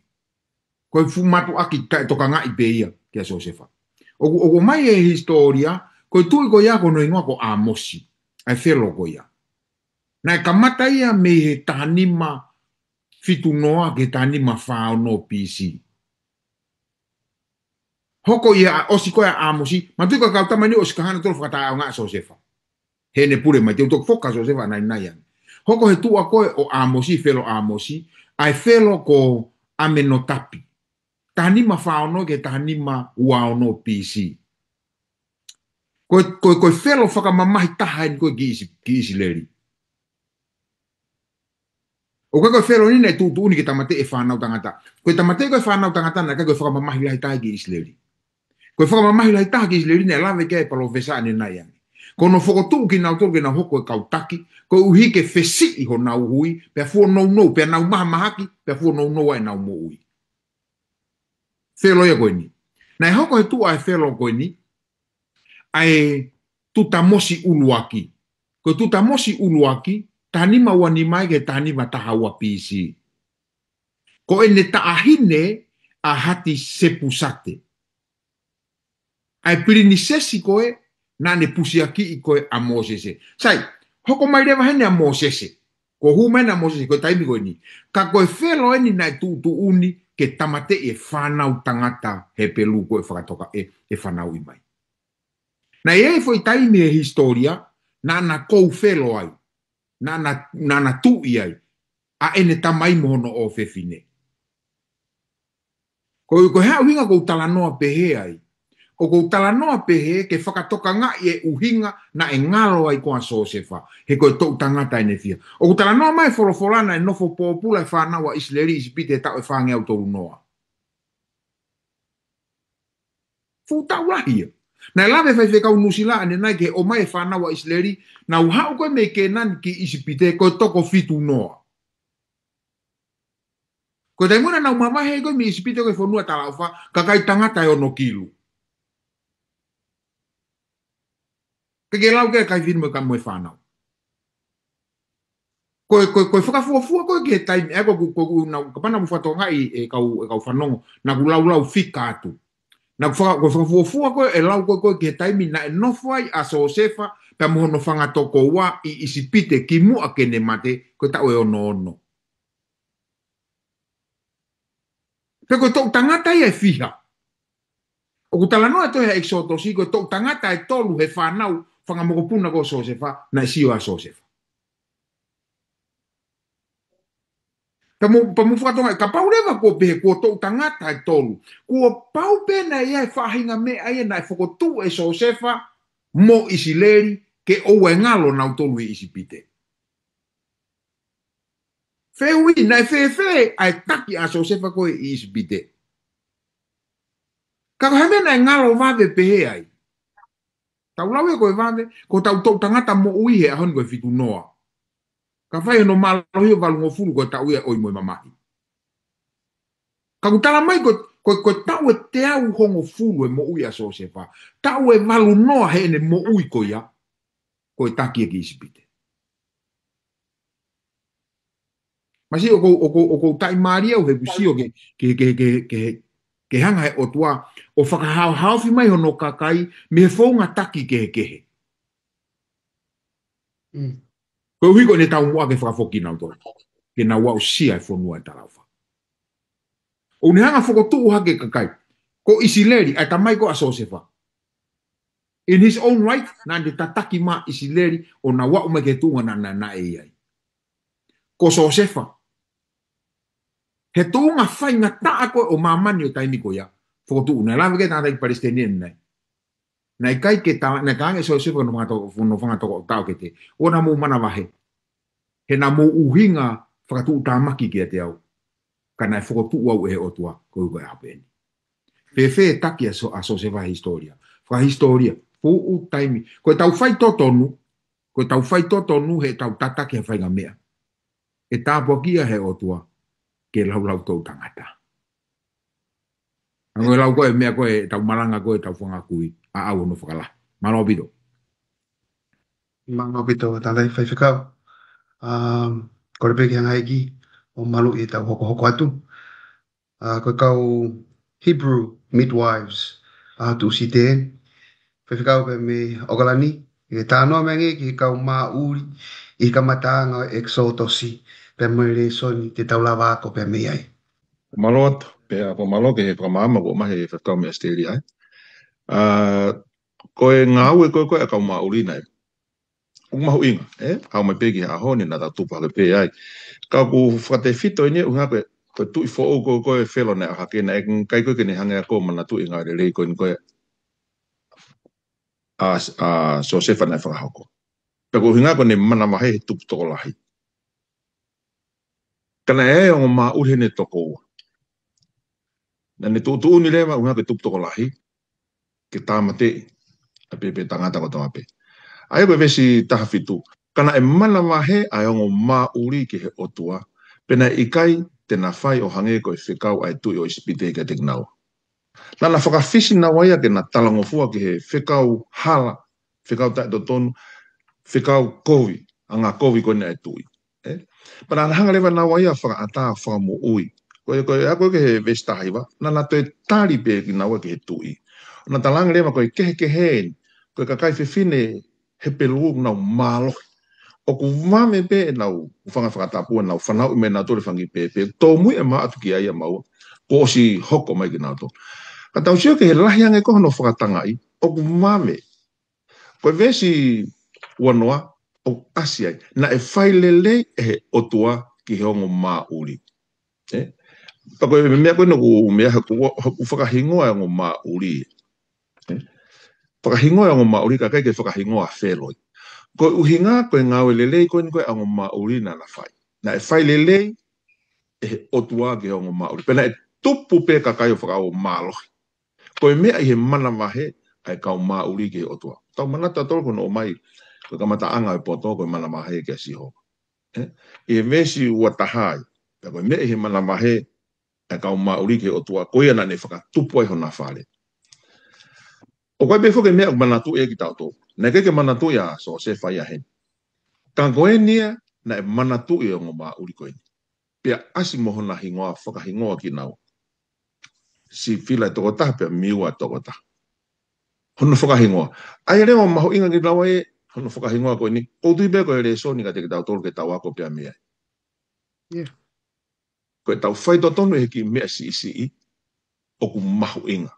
Ko e fuʻu mātuʻaki taʻetokangaʻi pē ia kia Siosefa. ʻOku, ʻoku ʻomai he hisitōlia, ko e tuʻi ko ia ko hono hingoa ko ʻĀmosi. ʻA e Felo ko ia. Naʻe kamata ia mei he taha nima fitu noa ki he taha nima fā ono B C. Hoko ia ʻosi ko ē ʻa ʻĀmosi, manatuʻi ko e kau tama ni ʻosi kakano tolo fakataʻeʻaonga ʻa Siosefa. Heʻene pule mai, te u toki foka ʻa Siosefa ʻanai ʻanai ange. Hoko he tuʻa ko ē ʻo ʻĀmosi, Felo ʻĀmosi, ʻa e Felo ko ʻAmenotapi. Taha nima fā ono ki he taha nima ua ono B C. Ko e, ko e, ko e Felo fakamamahi taha eni ko ē ki ʻIsi-, ki ʻIsileli. ʻOku ʻikai ko e Felo ni naʻe tuʻutuʻuni ke tāmateʻi e fānau tangata. Ko e tāmateʻi ko ē e fānau tangata naʻe ʻikai ko e fakamamahi lahi taha ki ʻIsileli. Ko e fakamamahi lahi taha ki ʻIsileli naʻe lave ki ai e palōfesa ʻanenai ange. Ko hono fokotuʻu kinautolu ke nau hoko ko e kau taki, koeʻuhi ke fesiʻi honau hui, pea fuonounou, pea nau mahamahaki, pea fuonounou ai ʻenau moʻui. Felo ia ko eni. Naʻe hoko he tuʻa e Felo ko eni, ʻa e Tutamosi ʻuluaki. Ko e Tutamosi ʻuluaki, taha nima ua nima ki he taha nima taha ua B C. Ko ʻene taʻahine ʻa Hatisepusate. ʻA e pilinisesi ko ē, naʻa ne pusiakiʻi ko ē ʻa Mōsese. Sai, hoko mai leva heni ʻa Mōsese. Ko e hū mai ʻa Mōsese, ko e taimi ko eni. Ka ko e Felo eni naʻe tuʻutuʻuni ke tāmateʻi e fānau tangata Hepelū ko ē fakatoka ʻe, ʻe fanauʻi mai. Naʻe ʻi ai e foʻi taimi he hisitōlia, naʻa na kou Felo ai. Naʻa na, naʻa na tuʻi ai. ʻA ʻene tamai mo hono ʻofefine. Ko, ko e hā e ʻuhinga ʻoku ou talanoa pehē ai. ʻOku ou talanoa pehē ke fakatokangaʻi e ʻuhinga naʻe ngalo ai ko ē ʻa Siosefa. He ko e toʻu tangata ʻene fiha. ʻOku talanoa mai e folofola naʻe nofo pōpula e fānau ʻa ʻIsileli ʻi ʻIsipite he taʻu ʻe fāngeau tolu noa. Fuʻu taʻu lahi ia. Naʻe lave e faifekau Nuʻusila ʻanenai ki he ʻomai e fānau ʻa ʻIsileli, nau haʻu ko ē mei Kēnani ki ʻIsipite ko e toko fitu noa. Ko e taimi naʻa nau mavahe ai ko ē mei ʻIsipite ki he fonua talaʻofa, kakai tangata ʻe ono kilu. Ke ke lau ki he kakai fefine mo e ka-, mo e fānau. Ko e, ko e, ko e fakafuofua ko ē ki he taimi, ʻa ia ko, ko, ko, naʻa ku, kapau naʻa mou fakatokangaʻi e kau, e kau fanongo, naʻa ku laulau fika atu. Naʻe faka-, ko e fakafuofua ko ē ʻe lau ko ē ko ē ki he taimi naʻe nofo ai ʻa Siosefa pea mo hono fanga tokoua ʻi ʻIsipite kimuʻa ke ne mate, ko e taʻu ʻe ono ono. Pea ko e toʻu tangata ia ʻe fiha? ʻOku talanoa ʻa e tohi ʻEkisotosi, ko e toʻu tangata ʻe tolu he fānau fanga mokopuna ko Siosefa, naʻe sio ʻa Siosefa. Pea mou, pea mou fakatokangaʻi, kapau leva kuo pehē kuo toʻu tangata ʻe tolu, kuo pau pē naʻe ʻi ai e faʻahinga meʻa ia naʻe fokotuʻu ʻe Siosefa mo ʻIsileli ke ʻoua ʻe ngalo nautolu ʻi ʻIsipite. Fehuʻi, naʻe fēfē ʻa e taki ʻa Siosefa ko ē ʻi ʻIsipite? Ka ko e hā e meʻa naʻe ngalo vave pehē ai? Tau lau ia ko e vave, ko e taʻu toʻu tangata moʻui he ʻaho ni ko e fitu noa. Ka fai hono mālohi ʻo valungofulu ko e taʻu ia ʻo e ʻi mo e mamahi. Ka ʻoku tala mai ko, ko, ko e taʻu ʻe teau hongofulu e moʻui ʻa Siosefa. Taʻu ʻe valu noa heʻene moʻui ko ia, ko e taki ia ki ʻIsipite. Masiʻi ʻoku ou, ʻoku ou, ʻoku ou taʻimālie au he ʻoku ou sio ke, ke, ke hanga he ʻOtua ʻo fakahaohaofi mai hono kakai mei he founga taki kehekehe. Mm. Koeʻuhi ko ʻene taumuʻa ke fakafoki kinautolu, ke nau aʻusia e fonua ʻe talaʻofa. ʻO ne hanga fokotuʻu hake e kakai. Ko ʻIsileli, ʻa e tamai ko ē ʻa Siosefa. In his own right, naʻa ne tataki mai ʻIsileli ʻo nau aʻu mai ki he tuʻunga naʻa, naʻa, naʻe ʻi ai. Ko Siosefa, he tuʻunga faingataʻa ko ē ʻo māmani ʻo e taimi ko ia, fokotuʻu, naʻe lave ki ai e tangataʻeiki Palesiteni ʻanenai. Naʻe ʻikai ke ta-, naʻe talaange ʻe Siosefa ko hono fanga toko, ko hono fanga toko taʻokete, ʻoua naʻa mou manavahē. He naʻa mou ʻuhinga fakatuʻutāmaki kiate au. Ka naʻe fokotuʻu au ʻe he ʻOtua, koeʻuhi ko e ʻaho pē ʻeni. Fēfē e taki ʻa Sio-, ʻa Siosefa he hisitōlia? Fakahisitōlia, fuʻu taimi. Ko ʻetau faitotonu, ko ʻetau faitotonu heʻetau tataki ha faʻahinga meʻa, ʻe tāpuakiʻi ia ʻe he ʻOtua ke laulau toʻu tangata. Hangē ko e lau ko ē, meʻa ko ē, ʻetau malanga ko ē, ʻetau fanga kui, ʻa, ʻa hono fakalahi. Mālō ʻaupito. Mālō ʻaupito, tangataʻeiki faifekau. Um, kole pē ki he ʻEiki ʻo maluʻi ʻetau hokohoko atu. Uh, ko e kau Hebrew midwives, uh, tuʻu site, faifekau pē mei ʻOkalani, ʻe talanoa mai angē ki he kau māʻuli ʻi he kamataʻanga ʻo e ʻEkisotosi, pea mo e lēsoni te tau lava ako pē mei ai. Mālō atu, pea ʻoku mālō ki he fakamaama kuo ʻomai ʻe he faifekau mei ʻAositelēlia, ē. Uh, ko e ngāue ko ē ko ē ʻa e kau māʻuli naʻe ʻoku mahuʻinga, ē? Haʻu mai pē ki he ʻaho ni naʻa tau tupu hake pē ai. Ka ʻoku fakatefito eni ʻuhinga ko e, ko e tuʻi foʻou ko ē ko ē Felo naʻe ʻalu hake, naʻe ʻikai ko ē ke ne hanga ʻe ia ʻo manatuʻi e ngāue lelei ko eni ko ē ʻa, ʻa Siosefa naʻe fakahoko. Pea ko e ʻuhinga ko ʻene manavahē he tupu tokolahi. Ka naʻe ʻi ai e ongo māʻuli heʻene tokoua. Naʻa ne tuʻutuʻuni leva ʻuhinga ko e tupu tokolahi ke tāmateʻi ʻa e pēpē tangata kotoa pē. ʻA ia ko e veesi taha fitu. Ka naʻe manavahē ʻa e ongo māʻuli ki he ʻOtua, pea naʻe ʻikai te na fai ʻo hangē ko e fekau ʻa e tuʻi ʻo ʻIsipite kiate kinaua. Naʻa na fakafisi naua ia ke na talangofua ki he fekau hala, fekau taʻetotonu, fekau kovi, anga kovi ko ena ʻa e tuʻi. Ē? Pea naʻa na hanga leva naua ia ʻo fakaʻatā, fakamoʻui. Ko e, ko e, ʻa ia ko ē ki he veesi taha hiva, naʻa na toe tali pē kinaua ki he tuʻi. ʻO na talaange leva ko e kehekehe eni, ko e kakai fefine Hepelū ʻoku nau mālohi. ʻOku vave pē ʻenau hūfanga he fakatapu, ʻenau fanauʻi mai ʻe nautolu e fanga kiʻi pēpē, tōmui ʻema ʻatu ki ai ʻa maua, kuo ʻosi hoko mai kinautolu. Ka tau sio ki he lahi ange ko ē hono fakatangaʻi, ʻoku vave. Ko e veesi ua noa, ʻoku ʻasi ai. Naʻe fai lelei ʻe he ʻOtua ki he ongo māʻuli. Ē? Pea ko e meʻa ko ē naʻa ku meʻa he ʻoku, ʻoku fakahingoa e ongo māʻuli. Ē? Fakahingoa e ongo māʻuli ka ʻikai ke fakahingoa ʻa Felo ia. Ko e ʻuhinga, ko e ngāue lelei ko eni ko ē ʻa e ongo māʻuli naʻa na fai. Naʻe fai lelei ʻe he ʻOtua ki he ongo māʻuli. Pea naʻe tupu pē kakai ʻo fakaʻau ʻo mālohi. Ko e meʻa ʻi he manavahē ʻa e kau māʻuli ki he ʻOtua. Tau manatu ʻa tautolu ko hono ʻomai, ko e kamataʻanga ʻo e poto ko e manavahē kia Sihova. Ē? ʻI he veesi ua taha ai, pea ko e meʻa ʻi he manavahē ʻa e kau māʻuli ki he ʻOtua, ko ia naʻa ne fakatupu ai hona fale. ʻOku ʻi ai pē foki e meʻa ʻoku manatuʻi ai kitautolu. Naʻe ʻikai ke manatuʻi ʻa Siosefa ia heni. Ka ko eni ia naʻe manatuʻi ʻe he ongo māʻuli ko eni. Pea ʻasi mo hona hingoa, fakahingoa kinaua. Sifila ʻe toko taha pea Miua ʻe toko taha. Hono fakahingoa. ʻA ia leva mahuʻinga ke lau ai hono fakahingoa ko eni. ʻOku ou tui pē ko e lēsoni kiate kitautolu ke tau ako pē mei ai. Ko e tau faitotonu he kiʻi meʻa siʻisiʻi ʻoku mahuʻinga.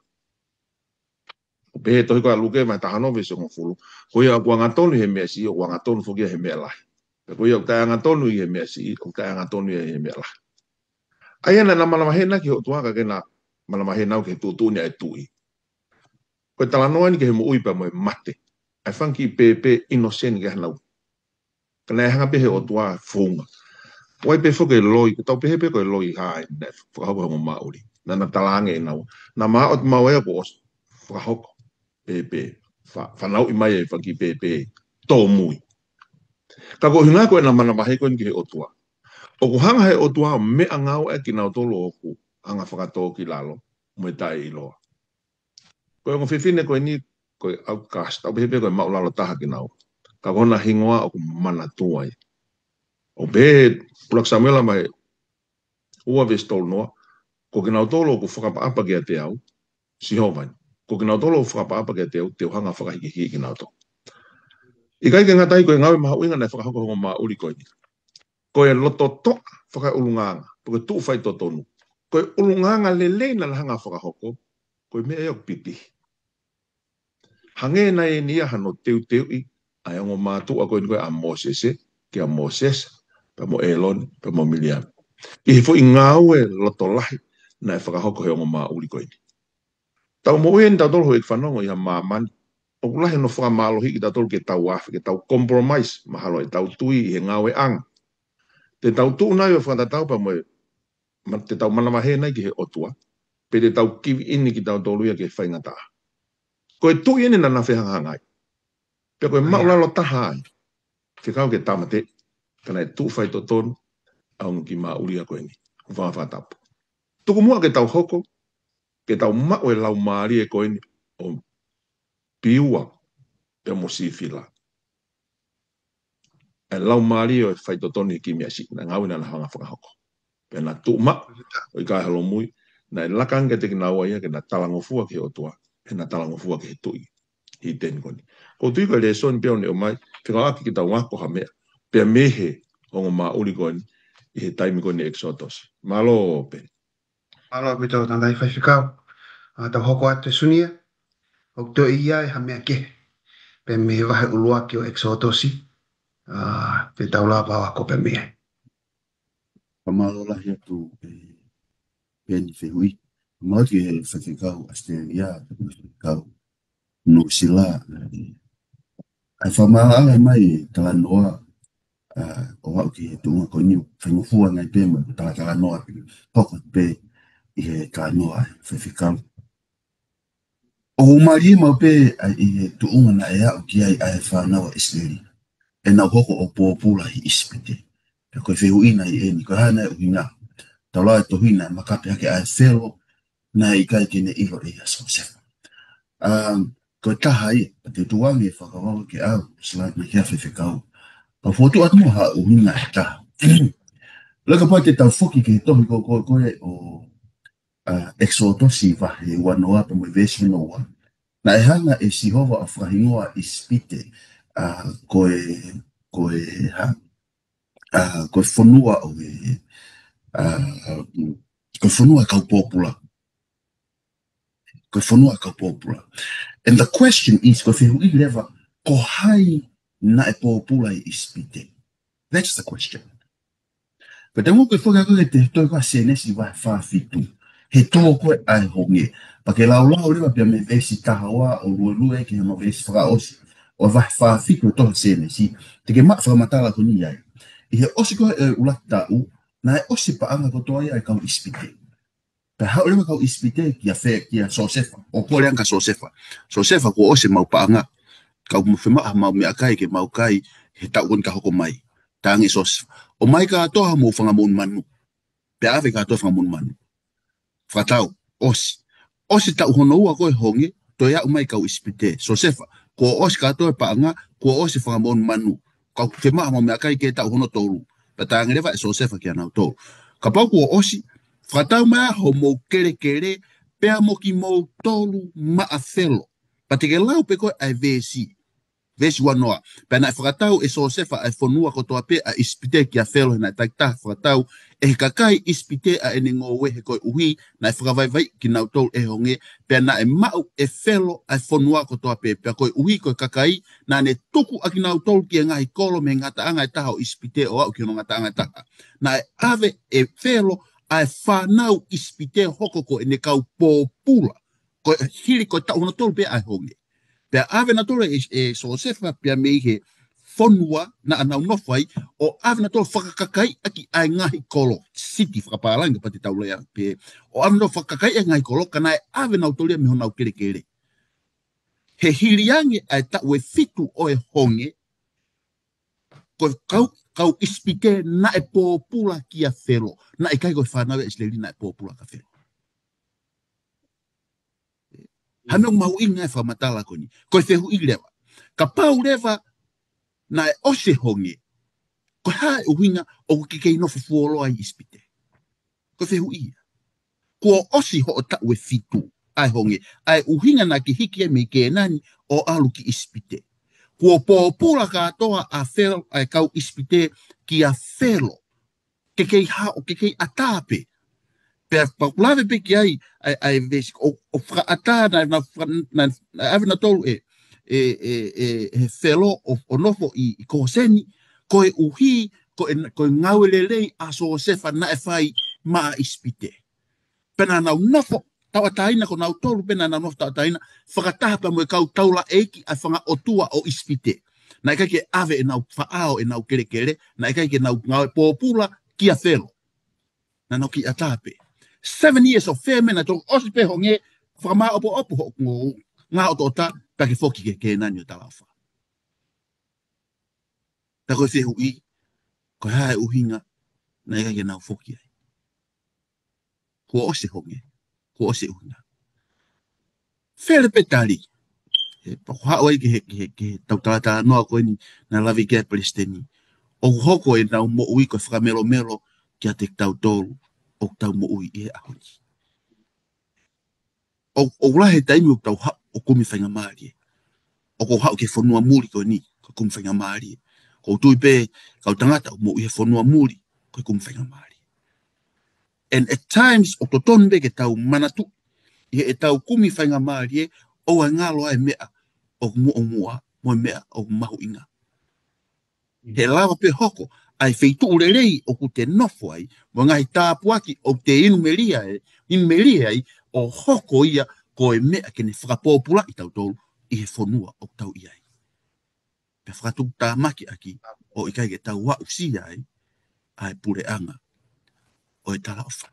ʻOku pehē tohi ko ē ʻa Luke vahe taha ono veesi hongofulu. Ko ia ʻoku angatonu he meʻa siʻi, ʻoku angatonu foki ia he meʻa lahi. Pea ko ia ʻoku taʻeangatonu ʻi he meʻa siʻi, ʻoku taʻeangatonu ia he meʻa lahi. ʻA ia naʻa na manavahē nai ki he ʻOtua ka ke na manavahē nau ki he tuʻutuʻuni ʻa e tuʻi. Ko e talanoa eni ki he moʻui pea mo e mate. ʻA e fanga kiʻi pēpē ʻinoseni ke hanau. Ka naʻe hanga pē he ʻOtua founga. ʻOku ʻi ai pē foki e loi, ko e tau pehē pē ko e loi hai, naʻe fakahoko he ongo maʻuli. Naʻa na talaange ʻe naua. Naʻa mau ʻosi maʻu ia kuo ʻosi fakahoko. Pēpē. Fa-, fanauʻi mai e fanga kiʻi pēpē. Tōmui. Ka ko e ʻuhinga ko ʻena manavahē ko eni ki he ʻOtua. ʻOku hanga he ʻOtua ʻo meʻangāueʻaki kinautolu ʻoku hanga fakatō ki lalo. Mo e taʻeʻiloa. Ko e ongo fefine ko eni, ko e outcast, tau pehē pē ko e maʻulalo taha kinaua. Ka ko hona hingoa ʻoku manatua ia. ʻOku pehē ʻe ʻuluaki Samuela vahe ua veesi tolu noa, ko kinautolu ʻoku fakaʻapaʻapa kiate au, Sihova eni. Ko kinautolu ʻoku fakaʻapaʻapa kiate au, te u hanga fakahikihiki kinautolu. ʻIkai ke ngata ai ko e ngāue mahuʻinga naʻe fakahoko he ongo maʻuli ko eni. Ko e loto toʻa fakaʻulungaanga, pe ko e tuʻu faitotonu. Ko e ʻulungaanga lelei naʻa na hanga fakahoko, ko e meʻa ia ʻoku piti. Hangē nai eni ia hano teuteuʻi ʻa e ongo mātuʻa ko eni ko ē ʻa Mōsese, kia Mōsese, pea mo ʻĒlone, pea mo Miliame. ʻI he foʻi ngāue loto lahi naʻe fakahoko he ongo maʻuli ko eni. Tau moʻui eni tautolu houʻeiki fanongo ʻi ha māmani. ʻOku lahi hono fakamālohiʻi kitautolu ke tau afe, ke tau compromise, mahalo ʻetau tui ʻi he ngāueʻanga. Te tau tuʻu nai ʻo fakatatau pea mo e, ma-, te tau manavahē nai ki he ʻOtua, pe te tau give in kitautolu ia ki he faingataʻa. Ko e tuʻi eni naʻa na fehangahangai. Pea ko e maʻulalo taha ai. Fekau ke tāmateʻi, ka naʻe tuʻu faitotonu, ʻa e ongo kiʻi maʻuli ia ko eni. Ko e fanga fakatapu. Tuku muʻa ke tau hoko, ke tau maʻu e laumālie ko eni ʻo Piua pea mo Sifila. ʻA e laumālie ʻo e faitotonu he kiʻi meʻa siʻi naʻe ngāue naʻa na hanga fakahoko. Pea na tuʻu maʻu, ʻo ʻikai ha lōmui, naʻe laka ange kiate kinaua ia ke na talangofua ki he ʻOtua, he na talangofua ki he tuʻi. He teni ko eni. ʻOku ou tui ko e lēsoni pē ʻoku ne ʻomai, fekauʻaki ke tau ako ha meʻa, pea mei he ongo maʻuli ko eni, ʻi he taimi ko eni ʻEkisotosi. Mālō, Peni. Mālō ʻaupito, tangataʻi faifekau. ʻA, tau hoko atu e sunia, ʻoku toe ʻi ai ha meʻa kehe. Pea mei he vahe ʻuluaki ʻo ʻEkisotosi, ʻa, te tau lava ʻo ako pē mei ai. Fakamālō lahi atu, ʻe, Peni fehuʻi. Mau ki he faifekau ʻAositelēlia, faifekau Nuʻusila. ʻA e fakamaʻalaʻala mai e talanoa, ʻa, ʻo aʻu ki he tuʻunga ko eni, faingofua ngai pē mo e talatalanoa pē, hoko pē ʻi he talanoa ʻa e faifekau. ʻOku mālie maʻu pē, ʻa, ʻi he tuʻunga naʻe aʻu ki ai ʻa e fānau ʻa ʻIsileli. ʻEnau hoko ʻo pōpula ʻi ʻIsipite. Pea ko e fehuʻi nai eni, ko e hā nai e ʻuhinga. Tau lau e tohi naʻe makape hake ʻa e Felo, naʻe ʻikai ke ne ʻilo ʻe ia ʻa Siosefa. Um, ko e taha ia, pea te u tuku ange fakavavevave ke ʻalu, slide mai ki he faifekau. Ka u fokotuʻu atu muʻa ha ʻuhinga ʻe taha. Laka pau te tau foki ki he tohi ko, ko, ko ē ʻo, ʻa, ʻEkisotosi vahe ua noa pea mo e veesi hono ua. Naʻe hanga ʻe Sihova ʻo fakahingoa ʻIsipite, ʻa, ko e, ko e hā, ʻa, ko e fonua ʻo e, ʻa, ko e fonua ʻo e kau pōpula. Ko e fonua ʻo e kau pōpula. And the question is, ko e fehuʻi leva, ko hai naʻe pōpula ʻi ʻIsipite? That's the question. Pea te u hoko atu ki he tohi ko ē ʻa Sēnesi vahe fā fitu. He tō ko ē ʻa e honge. Pea ke laulau leva pea mei he veesi taha ua ʻo luelue ki he veesi fakaʻosi ʻo e vahe fā fitu ʻo e tohi Sēnesi. Te ke maʻu fakamatala ko eni ai. ʻI he ʻosi ko ē ʻo e ʻuluaki taʻu, naʻe ʻosi e paʻanga kotoa ia ʻa e kau ʻIsipite. Pea haʻu leva e kau ʻIsipite kia Fe-, kia Siosefa. ʻO kole ange kia Siosefa. Siosefa, kuo ʻosi ʻemau paʻanga. Ka ʻoku mau fiemaʻu haʻamau meʻakai ke mau kai he taʻu ko eni ka hoko mai. Talaange ʻe Siosefa, ʻomai kātoa hoʻomou fanga monumanu. Pea ʻave kātoa e fanga monumanu. Fakatau, ʻosi. ʻOsi e taʻu hono ua ko ē honge, toe aʻu mai e kau ʻIsipite. Siosefa, kuo ʻosi kātoa e paʻanga, kuo ʻosi e fanga monumanu. Ka ʻoku fiemaʻu haʻamau meʻakai ki he taʻu hono tolu. Pea talaange leva ʻe Siosefa kia nautolu, kapau kuo ʻosi, fakatau mai ā hoʻomou kelekele pea mo kimoutolu maʻa Felo. Pea te ke lau pē ko ē ʻa e veesi, veesi uanoa. Pea naʻe fakatau ʻe Siosefa ʻa e fonua kotoa pē ʻa ʻIsipite kia Felo, he naʻe takitaha fakatau ʻe he kakai ʻIsipite ʻa ʻene ngoue, he koeʻuhi naʻe fakavaivaiʻi kinautolu ʻe he honge. Pea naʻe maʻu ʻe Felo ʻa e fonua kotoa pē, pea koeʻuhi ko e kakai naʻa ne tuku ʻa kinautolu ki he ngaahi kolo mei he ngataʻanga ʻe taha ʻo ʻIsipite ʻo aʻu ki hono ngataʻanga ʻe taha. Naʻe ʻave ʻe Felo ʻa e fānau ʻIsipite ʻo hoko ko ʻene kau pōpula, ko e hili ko e taʻu hono tolu pē ʻa e honge. Pea ʻave nautolu ʻe, ʻe Siosefa pea mei he fonua naʻa nau nofo ai, ʻo ʻave nautolu fakakakaiʻaki ʻa e ngaahi kolo, city fakapālangi kapau te tau lea pē, ʻo ʻave nautolu fakakakaiʻaki ʻa e ngaahi kolo, ka naʻe ʻave nautolu ia mei honau kelekele. He hili ange ʻa e taʻu ʻe fitu ʻo e honge, ko e kau, kau ʻIsipite naʻe pōpula kia Felo, naʻe ʻikai ko e fānau ʻa ʻIsileli naʻe pōpula kia Felo. Hā e meʻa mahuʻinga e fakamatala ko eni? Ko e fehuʻi leva. Kapau leva naʻe ʻosi e honge, ko e hā e ʻuhinga ʻoku ke kei nofo fuoloa ai ʻi ʻIsipite? Ko e fehuʻi ia. Kuo ʻosi hoʻo taʻu ʻe fitu ʻa e honge, ʻa e ʻuhinga naʻa ke hiki ai mei Kēnani ʻo ʻalu ki ʻIsipite. Kuo pōpula kātoa ʻa Felo, ʻa e kau ʻIsipite kia Felo. Ke kei hao, ke kei ʻatā pē. Pea pea ʻoku lave pē ki ai ʻa e, ʻa e veesi, ʻo, ʻo fakaʻatā naʻa, naʻa, naʻa, naʻa ʻave nautolu ʻe, ʻe, ʻe, ʻe, ʻe Felo ʻo, ʻo nofo ʻi, ʻi Kōseni, koeʻuhi ko e, ko e ngāue lelei ʻa Siosefa naʻe fai maʻa ʻIsipite. Pea naʻa nau nofo tauʻatāina, ko nautolu pē naʻa nau nofo tauʻatāina, fakataha pea mo e kau taulaʻeiki ʻa e fanga ʻotua ʻo ʻIsipite. Naʻe ʻikai ke ʻave ʻenau faʻao, ʻenau kelekele, naʻe ʻikai ke nau ngāue pōpula kia Felo. Naʻa nau kei ʻatā pē. Seven years of famine, naʻe toki ʻosi pē honge, fakamāʻopoʻopo hoʻo ngoue, ngaahi ʻotoʻota, pea ke foki ki Kēnani ʻo talaʻofa. Pea ko e fehuʻi, ko e hā e ʻuhinga naʻe ʻikai ke nau foki ai? Kuo ʻosi e honge, kuo ʻosi e ʻuhinga. Fele pē tali. He, pea ko e haʻu ai ki he, ki he, ki he tau talatalanoa ko eni naʻe lave ki ai e Palesiteni. ʻOku hoko ʻenau moʻui ko e fakamelomelo kiate kitautolu ʻoku tau moʻui ʻi he ʻaho ni. ʻO, ʻoku lahi e taimi ʻoku tau haʻu ʻo kumi faingamālie. ʻOku ou haʻu ki he fonua muli ko eni, ko e kumi faingamālie. ʻOku ou tui pē kau tangata ʻoku moʻui he fonua muli, ko e kumi faingamālie. And at times, ʻoku totonu pē ke tau manatuʻi, ʻi heʻetau kumi faingamālie, ʻoua ʻe ngalo ʻa e meʻa ʻoku muʻomuʻa, mo e meʻa ʻoku mahuʻinga. He lava pē hoko ʻa e feituʻu lelei ʻoku te nofo ai, mo e ngaahi tāpuaki ʻoku te inu melie ai, inu melie ai, ʻo hoko ia ko e meʻa ke ne fakapōpulaʻi kitautolu ʻi he fonua ʻoku tau ʻi ai. Pea fakatuʻutāmaki ʻaki ʻo ʻikai ke tau aʻusia ai ʻa e puleʻanga ʻo e talaʻofa.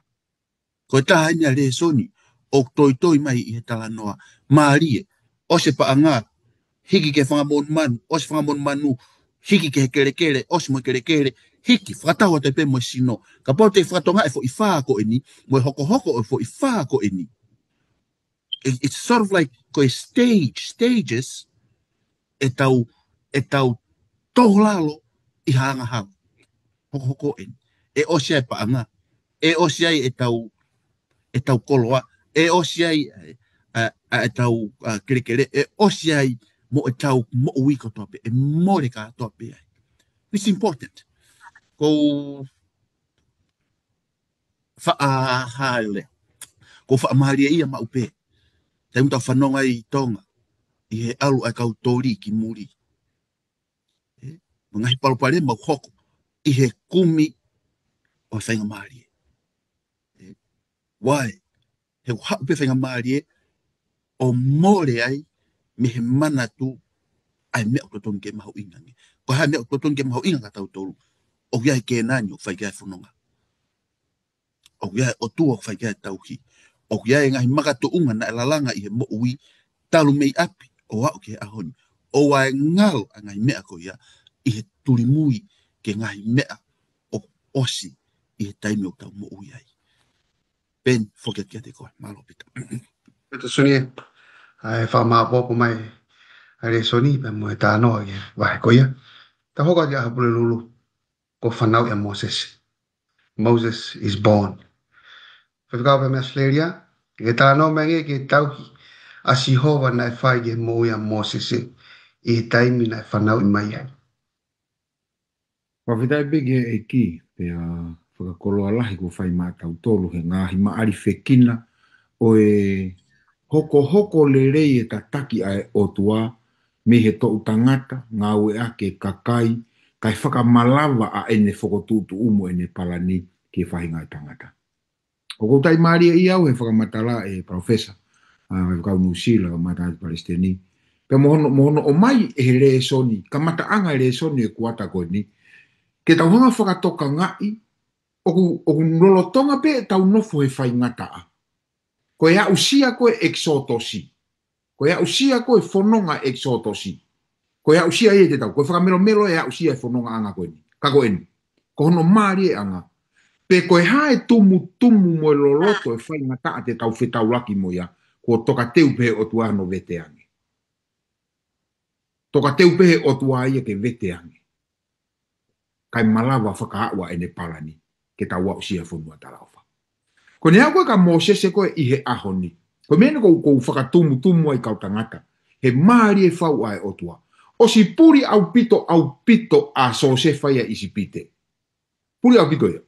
Ko e taha eni ʻa e lēsoni ʻoku toitoi mai ʻi he talanoa. Mālie, ʻosi e paʻanga, hiki ki he fanga monumanu, ʻosi e fanga monumanu, hiki ki he kelekele, ʻosi mo e kelekele, hiki, fakatau atu pē mo e sino. Kapau te fakatokangaʻi e foʻi fā ko eni, mo e hokohoko ʻo e foʻi fā ko eni. It, it's sort of like, ko e stage, stages, ʻetau, ʻetau tō lalo ʻi he angahala. Hokohoko eni. ʻE ʻosi ai e paʻanga. ʻE ʻosi ai ʻetau, ʻetau koloa. ʻE ʻosi ai, ʻa, ʻa, ʻetau, ʻa, kelekele. ʻE ʻosi ai mo ʻetau moʻui kotoa pē. ʻE mole kātoa pē ai. It's important. Ko e faʻa hale. Ko e faʻamālie ia maʻu pē. Taimi ʻoku tau fanongo ai ʻi Tonga, ʻi he ʻalu ʻa e kau toli ki muli. ʻE, mo e ngaahi palopalema ʻoku hoko ʻi he kumi ʻo e faingamālie. ʻE, why? He ʻoku haʻu pē faingamālie ʻo mole ai mei he manatu ʻa e meʻa ʻoku totonu ke mahuʻinga ange. Ko e hā e meʻa ʻoku totonu ke mahuʻinga kia tautolu? ʻOku ʻi ai e Kēnani ʻoku fai ki ai e fononga. ʻOku ʻi ai e ʻOtua ʻoku fai ki ai e tauhi. ʻOku ʻi ai e ngaahi makatuʻunga naʻe lalanga ʻi he moʻui talu mei ʻapi ʻo aʻu ki he ʻaho ni. ʻOua ʻe ngalo ʻa e ngaahi meʻa ko ia ʻi he tulimui ki he ngaahi meʻa ʻoku ʻosi ʻi he taimi ʻoku tau moʻui ai. Peni, foki atu kiate koe, mālō Pita. Pita Suni ē, ʻa e fakamāʻopoʻopo mai ʻa e lēsoni pea mo e talanoa ki he vahe ko ia. Tau hoko atu ki he ʻaho Pulelulu, ko e fanauʻi ʻa Mōsese. Moses is born. Faifekau pē mei Australia, Ke talanoa mai ange ki he tauhi ʻa Sihova naʻe fai ki he moʻui ʻa Mōsese ʻi he taimi naʻe fanauʻi mai ai. Fakafetaʻi pē ki he ʻEiki, pea fakakoloa lahi kuo fai maʻatautolu he ngaahi maʻalifekina ʻo e hokohoko lelei e tataki ʻa e ʻOtua mei he toʻu tangata, ngāueʻaki e kakai, kae fakamalava ʻa ʻene fokotuʻutuʻu mo ʻene palani ki he faʻahinga ʻo e tangata. ʻOku ou taʻimālieʻia au he fakamatala ʻe Palōfesa, ʻa, Faifekau Nuʻusila, Matangi Palesiteni. Pea mo hono, mo hono ʻomai ʻe he lēsoni, kamataʻanga e lēsoni e kuata ko eni, ke tau hanga fakatokangaʻi, ʻoku, ʻoku lolotonga pē ʻetau nofo he faingataʻa. Ko e aʻusia ko ē ʻEkisotosi. Ko e aʻusia ko ē fononga ʻEkisotosi. Ko e aʻusia ia te tau. Ko e fakamelomelo e aʻusia e fonongaʻanga ko eni. Ka ko eni. Ko hono mālieʻanga. Pe ko e hā e tumutumu mo e loloto e faingataʻa te tau fetaulaki mo ia. Kuo tokateu pē ʻe he ʻOtua hono vete ange. Tokateu pē ʻe he ʻOtua ia ke vete ange. Kae malava fakaaʻu ʻa ʻene palani, ke tau aʻusia fonua talaʻofa. Ko ʻene aʻu ko ē kia Mōsese ko ē ʻi he ʻaho ni. Ko e meʻa eni ʻoku ou, ʻoku ou fakatumutumu ai kau tangata. He mālie fau ʻa e ʻOtua. ʻOsi puli ʻaupito, ʻaupito ʻa Siosefa ia ʻi ʻIsipite. Puli ʻaupito ia.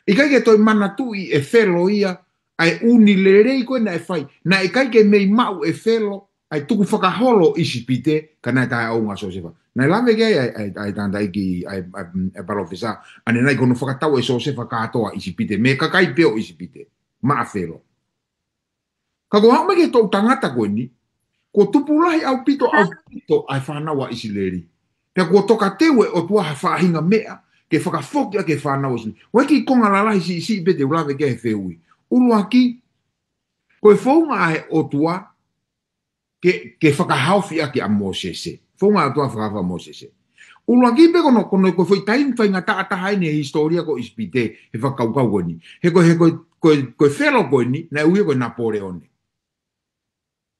ʻIkai ke toe manatuʻi ʻe Felo ia, ʻa e ʻū lelei ko ē naʻe fai. Naʻe ʻikai ke mei maʻu ʻe Felo, ʻa e tukufakaholo ʻIsipite, ka naʻe taʻeʻaonga Siosefa. Naʻe lave ki ai, ʻa e, ʻa e, ʻa e tangataʻeiki, ʻa e, ʻa e, ʻa e palōfesa, ʻanenai ko hono fakatau ʻe Siosefa kātoa ʻIsipite, mei he kakai pē ʻo ʻIsipite, maʻa Felo. Ka ko e aʻu mai ki he toʻu tangata ko eni, kuo tupu lahi ʻaupito, ʻaupito ʻa e fānau ʻa ʻIsileli. Pea kuo tokateu ʻe he ʻOtua ha faʻahinga meʻa, ke fakafoki ʻaki e fānau ʻa ʻIsileli. ʻOku ʻi ai e kiʻi konga lalahi siʻisiʻi pē te u lave ki ai he fehuʻi. ʻUluaki, ko e founga ʻa e ʻOtua, ke, ke fakahaofi ʻaki ʻa Mōsese. Founga ʻa e ʻOtua fakahaofi ʻa Mōsese. ʻUluaki pē ko hono, ko hono, ko e foʻi taimi faingataʻa taha eni he hisitōlia ko ʻIsipite, he fakakaukau ko eni. He ko e, he ko e, ko e, ko e Felo ko eni, naʻe ui ia ko Napoleone.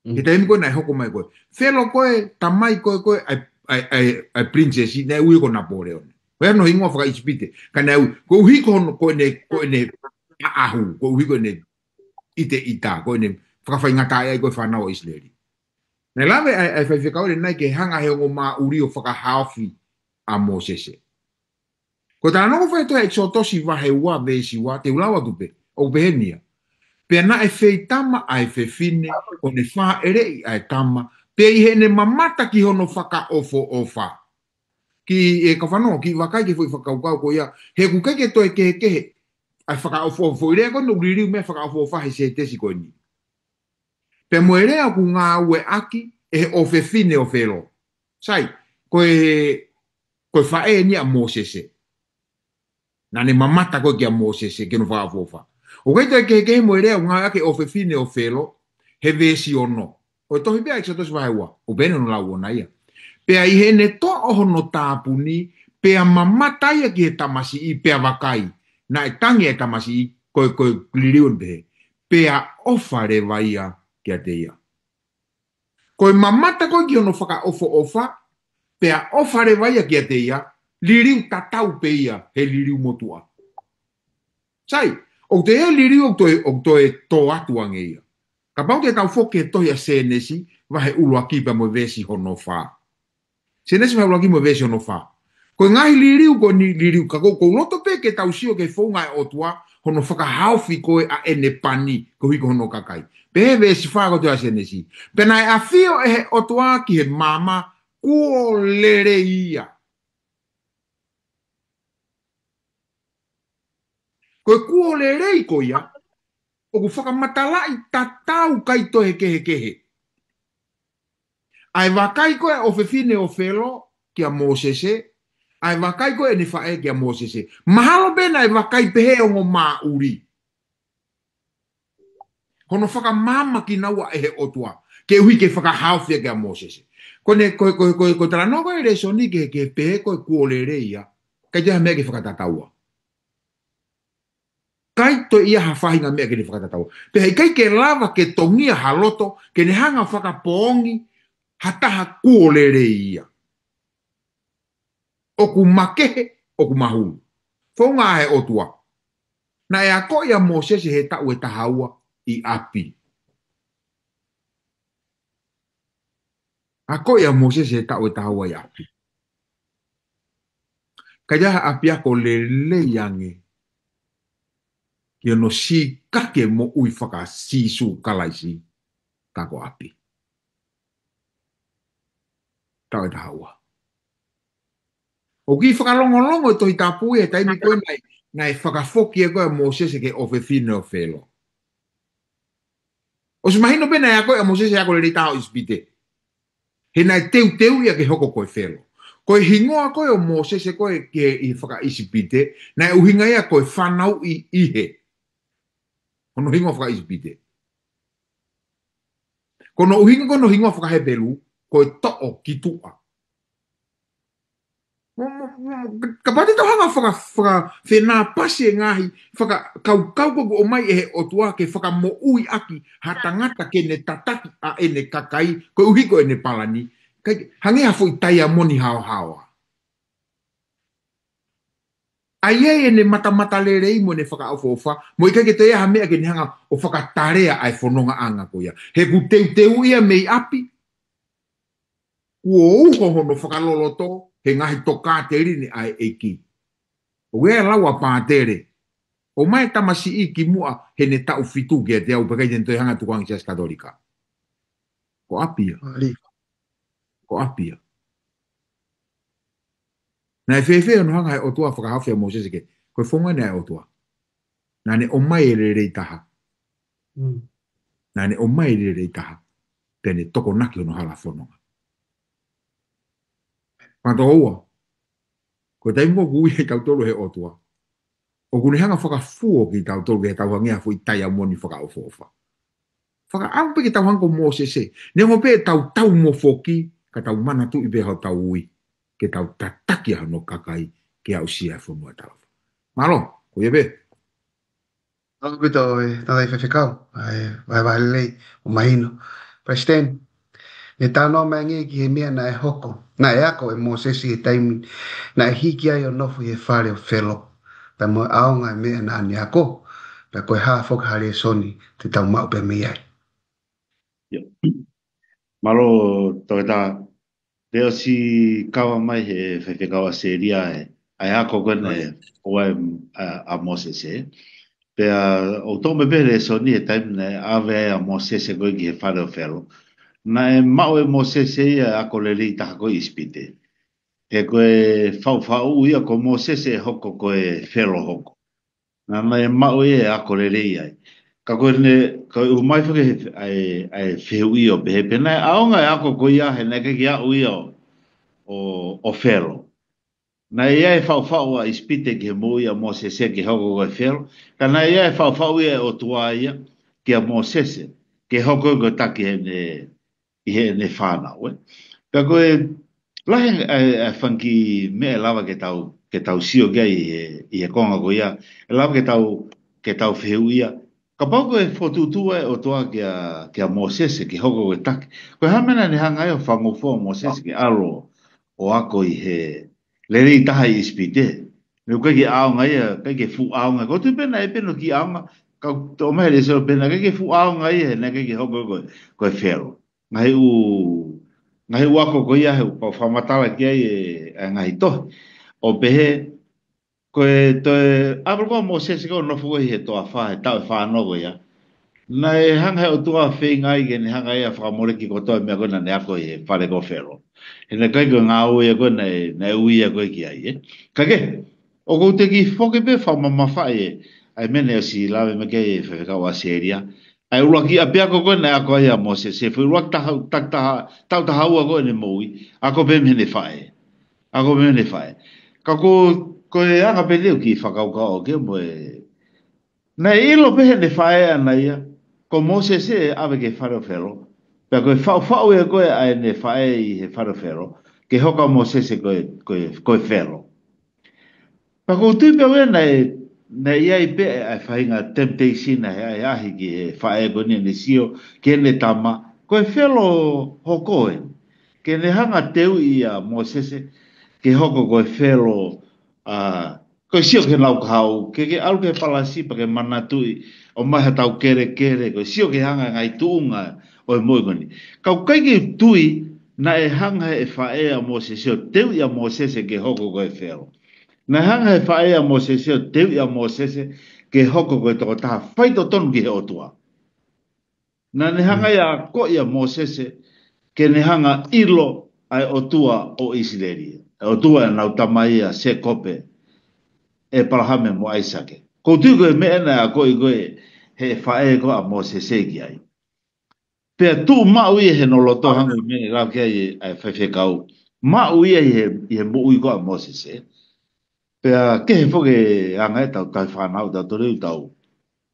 Mm. He taimi ko ē naʻe hoko mai ko ē. Felo ko ē, tamai ko ē, ko ē, ʻa e, ʻa e, ʻa e, ʻa e princess, naʻe ui ia ko Napoleone. Ko hono hingoa fakaʻIsipite. Ka naʻe ui, koeʻuhi ko hono, ko ʻene, ko ʻene ʻaʻahu, koeʻuhi ko ʻene ʻiteʻita, ko ʻene fakafaingataʻaʻia ai ko ē fānau ʻa ʻIsileli. Naʻe lave ʻa e, ʻa e faifekau ʻanenai ke hanga ʻe he ongo māʻuli ʻo fakahaofi ʻa Mōsese. Ko e talanoa ko ē fai ʻe he tohi ʻEkisotosi vahe ua veesi ua, te u lau atu pē, ʻoku pehē ni ia. Pea naʻe feitama ʻa e fefine, ʻo ne fāʻeleʻi ʻa e tama, pea ʻi heʻene mamata ki hono fakaʻofoʻofa. Kiʻi, ʻe kau fanongo, kiʻi vakai ki he foʻi fakakaukau ko ia, he ʻoku ʻikai ke toe kehekehe, ʻa e fakaʻofoʻofa, foʻi lea ko eni ʻoku liliu mei he fakaʻofoʻofa he sētesi ko eni. Pea mo e lea ʻoku ngāueʻaki ʻe he ʻofefine ʻo Felo. Sai, ko e, ko e faʻē eni ʻa Mōsese. Naʻa ne mamata ko ē kia Mōsese, ki hono fakaʻofoʻofa. ʻOku ʻikai toe kehekehe mo e lea ʻoku ngāueʻaki ʻe he ʻofefine ʻo Felo, he veesi ono. ʻO e tohi pē ʻa ʻEkisotosi vahe ua, ʻoku pehē ni hono lau ʻona ia. Pea ʻi heʻene toʻo hono tāpuni, pea mamata ia ki he tamasiʻi, pea vakai. Naʻe tangi ʻa e tamasiʻi, ko e, ko e liliu eni pehē. Pea ʻofa leva ia kiate ia. Ko e mamata ko ē ki hono fakaʻofoʻofa, pea ʻofa leva ia kiate ia, liliu tatau pē ia, he liliu motuʻa. Sai, ʻoku toe ʻi ai e liliu ʻoku toe, ʻoku toe tō atu ange ia. Kapau te tau foki ki he tohi ʻa Sēnesi, vahe ʻuluaki pea mo e veesi hono fā. Sēnesi vahe ʻuluaki mo e veesi hono fā. Ko e ngaahi liliu ko eni liliu ka ʻoku ou, ʻoku ou loto pē ke tau sio ki he founga ʻa e ʻOtua, hono fakahaofi ko ē ʻa ʻene pani, koeʻuhi ko hono kakai. Pehē veesi fā ko e tohi ʻa Sēnesi. Pea naʻe ʻafio ʻe he ʻOtua ki he maama kuo lelei ia. Ko e kuo lelei ko ia, ʻoku fakamatalaʻi tatau ʻikai toe kehekehe. ʻA e vakai ko ē ʻa e ʻofefine ʻo Felo kia Mōsese, ʻa e vakai ko ē ʻene faʻē kia Mōsese. Mahalo pē naʻe vakai pehē ongo māʻuli. Hono fakamaama kinaua ʻe he ʻOtua, koeʻuhi ke fakahaofi ʻaki ʻa Mōsese. Ko ʻene, ko, ko, ko, ko e talanoa ko ē lēsoni ke, ke pehē ko e kuo lelei ia, ʻikai toe ʻi ai ha meʻa ke fakatataua. ʻIkai toe ʻi ai ha faʻahinga meʻa ke ne fakatataua. Pea ʻikai ke lava ke tongia ha loto, ke ne hanga fakapoongi ha taha kuo lelei ia. ʻOku makehe, ʻoku mahulu. Founga ʻa e ʻOtua. Naʻe akoʻi ʻa Mōsese he taʻu ʻe taha ua, ʻi ʻapi. Akoʻi ʻa Mōsese he taʻu ʻe taha ua ʻi ʻapi. Ka ʻi ai ha ʻapiako lelei ange ki hono sīkake moʻui faka-Sīsū Kalaisi, ka ko ʻapi. Taʻu ʻe taha ua. ʻOku kiʻi fakalongolongo e Tohi Tapu ia he taimi ko ē naʻe, naʻe fakafoki ai ko ē ʻa Mōsese ki he ʻofefine ʻo Felo. ʻOsi mahino pē naʻe akoʻi ʻa Mōsese e ako lelei taha ʻo ʻIsipite. He naʻe teuteu ia ke hoko ko e Felo. Ko e hingoa ko ē ʻo Mōsese ko ē ki he, ʻi he faka-ʻIsipite, naʻe ʻuhinga ia ko e fanauʻi ʻi he. Hono hingoa faka-ʻIsipite. Ko hono ʻuhinga ko hono hingoa faka-Hepelū, ko e toʻo ki tuʻa. Mo, mo, mo, ka, kapau te tau hanga faka, faka, fenāpasi e ngaahi fakakaukau ko ē ʻoku ʻomai ʻe he ʻOtua ke fakamoʻui ʻaki ha tangata ke ne tataki ʻa ʻene kakai, koeʻuhi ko ʻene palani, ʻikai, hangē ha foʻi taiamoni haohaoa. ʻA ia ʻene matamatalelei mo ʻene fakaʻofoʻofa, mo ʻikai ke toe ʻi ai ha meʻa ke ne hanga ʻo fakatalea ʻa e fonongaʻanga ko ia. He kuo teuteu ia mei ʻapi, kuo uho hono fakaloloto he ngaahi tokāteline ʻa e ʻEiki. ʻOku ʻi ai e lau ʻa Pātele, ʻomai e tamasiʻi kimuʻa heʻene taʻu fitu kiate au, pea ʻikai te ne toe hanga ʻo tukuange Siasi Katolika. Ko ʻapi ia. Ko ʻapi ia. Naʻe fēfē hono hanga ʻe he ʻOtua ʻo fakahaofi ʻa Mōsese ke, ko e founga ʻeni ʻa e ʻOtua. Naʻa ne ʻomai e lelei taha. Naʻa ne ʻomai e lelei taha. Pea ne tokonaki hono hala fononga. Pea toʻo ua. Ko e taimi ko ē ʻoku ui ai kitautolu ʻe he ʻOtua, ʻoku ne hanga fakafuo kitautolu ke tau hangē ha foʻi taiamoni fakaʻofoʻofa. Fakaʻamu pē ke tau hangē ko Mōsese. Neongo pē ʻetau tau mo foki, ka tau manatuʻi pē hotau ui. Ke tau tataki ʻa hono kakai, ke aʻusia e fonua talafa. Mālō, ko ia pē. Mālō ʻaupito e tangataʻi faifekau, ʻa e vahevahe lelei, ʻo mahino. Palesiteni, ne talanoa mai ange ki he meʻa naʻe hoko, naʻe ako ʻe Mōsese he taimi naʻe hiki ai ʻo nofo ʻi he fale ʻo Felo. Pea mo e ʻaonga e meʻa naʻa ne ako, pea ko e hā foki ha lēsoni te tau maʻu pē mei ai. Mālō, Toketā. Te ʻosi kava mai he faifekau ʻAsēlia e, ʻa e ako ko ē naʻe ʻoange ʻe, ʻa, ʻa Mōsese. Pea ʻoku toʻo mai pē lēsoni he taimi naʻe ʻave ai ʻa Mōsese ko ē ki he fale ʻo Felo. Naʻe maʻu ʻe Mōsese ia e ako lelei taha ko ē ʻi ʻIsipite. He ko e faʻufaʻu ia ko Mōsese ʻe hoko ko e Felo hoko. Naʻa ne maʻu ia e ako lelei ai. Ka ko ʻene, ko e ʻomai foki he, ʻa e, ʻa e fehuʻi ʻo pehē pe naʻe ʻaonga e ako ko ia he naʻe ʻikai ke aʻu ia ʻo, ʻo, ʻo Felo. Naʻe ʻi ai e faʻufaʻu ʻa ʻIsipite ki he moʻui ʻa Mōsese ke hoko ko e Felo. Ka naʻe ʻi ai e faʻufaʻu ia ʻa e ʻOtua ia kia Mōsese ke hoko ko e taki heʻene, ʻi heʻene fānau, ē. Pea ko e lahi e, e, e fanga kiʻi meʻa ʻe lava ke tau, ke tau sio ki ai ʻi he, ʻi he konga ko ia, ʻe lava ke tau, ke tau fehuʻia. Kapau ko e fokotuʻutuʻu ʻa e ʻOtua kia, kia Mōsese ke hoko ko e taki, ko e hā e meʻa naʻa ne hanga ai ʻo fakangofua ʻa Mōsese ke ʻalu ʻo ako ʻi he lelei taha ʻi ʻIsipite. Meʻa ʻoku ʻikai ke ʻaonga ia, ʻikai ke fuʻu ʻaonga. Ko tu pē naʻe pē no ki ʻaonga, ka toʻo mai he lēsoni pē naʻe ʻikai ke fuʻu ʻaonga ia, he naʻe ʻikai ke hoko ko e, ko e Felo. Ngaahi ʻū, ngaahi ʻū ako ko ia he ʻoku fakamatala ki ai e, e ngaahi tohi. ʻO pehē, ko e toe, ʻalu ko ē ʻa Mōsese ko ē ʻo nofo ko ē he toafa, he taʻu ʻe fā noa ko ia. Naʻe hanga he ʻOtua ʻo feinga ai ke ne hanga ia ʻo fakamoleki kotoa e meʻa ko ē naʻa ne ako ʻi he fale ko ē ʻo Felo. He naʻe ʻikai ko e ngāue ia ko ē naʻe, naʻe ui ia ko ē ki ai, ē. Ka ke, ʻoku ou toe kiʻi foki pē ʻo fakamamafaʻi e, ʻa e meʻa naʻe ʻosi lave mai ki ai e faifekau ʻAsēlia. ʻA e ʻuluaki ʻapiako ko ē naʻe ako ai ʻa Mōsese, he foʻi ʻuluaki taha, taha, taha, taʻu taha ua ko ē ʻene moʻui, ako pē mei heʻene faʻē. Ako pē mei heʻene faʻē. Ka ko, ko e anga pē ʻeku kiʻi fakakaukau ʻoku ou kei mo e, naʻe ʻilo pē heʻene faʻē ʻaʻana ia ko Mōsese ʻe ʻave ki he fale ʻo Felo. Pea ko e faʻufaʻu ia ko ē ʻa ʻene faʻē ʻi he fale ʻo Felo, ke hoko ʻa Mōsese ko e, ko e, ko e Felo. Pea ʻoku ou tui pē au ē naʻe, naʻe ʻi ai pē ʻa e faʻahinga temptation ʻa e, ʻa e ʻahiʻahi ki he faʻē ko eni ʻene sio ki heʻene tama, ko e Felo hoko ē. Ke ne hanga ʻo teuʻi ʻa Mōsese ke hoko ko e Felo, ʻa, ko e sio ki heʻenau kahaʻu, ke, ke ʻalu ki he palasi pea ke manatuʻi ʻomai haʻatau kelekele, ko e sio ki he anga e ngaahi tuʻunga ʻo e moʻui ko eni. Ka ʻoku ʻikai ke u tui naʻe hanga ʻe he faʻē ʻa Mōsese ʻo teuʻi ʻa Mōsese ke hoko ko e Felo. Naʻe hanga ʻe he faʻē ʻa Mōsese ʻo teuʻi ʻa Mōsese ke hoko ko e tokotaha faitotonu ki he ʻOtua. Naʻa ne hanga ia ʻo akoʻi ʻa Mōsese ke ne hanga ʻo ʻilo ʻa e ʻOtua ʻo ʻIsileli, ʻa e ʻOtua ʻenau tamai ʻa Sēkope, ʻĒpalahame mo ʻAisake. Ko u tui ko e meʻa naʻe akoʻi ko ē ʻe he faʻē ko ē ʻa Mōsese ki ai. Pea tuʻu maʻu ia he ʻene loto, hangē ko e meʻa naʻe lau ki ai ʻa e faifekau. Maʻu ia ʻi he, ʻi he moʻui ko ē ʻa Mōsese. Pea kehe foki e anga ʻetau tauhi fānau, tau toleu tau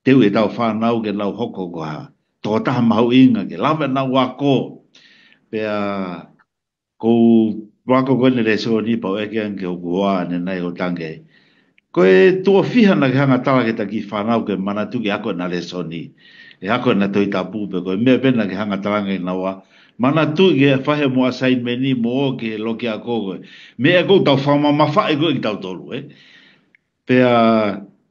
teuʻi ʻetau fānau ke nau hoko ko ha tokotaha mahuʻinga, ke lava ʻenau ako. Pea ko u ako ko eni e lēsoni pea u ʻeke ange ki hoku hoa ʻanenai ʻo tange. Ko e tuʻo fiha naʻa ke hanga ʻo tala ki heʻeta kiʻi fānau ke manatuʻi ke ako ʻena lēsoni, ʻe ako ʻena Tohi Tapu, pe ko e meʻa pē naʻa ke hanga ʻo tala ange naua, manatuʻi ke fai hoʻomo assignment mo ō ki he loki ako ko ē. Meʻa ʻoku tau fakamamafaʻi ko ē kitautolu, ē. Pea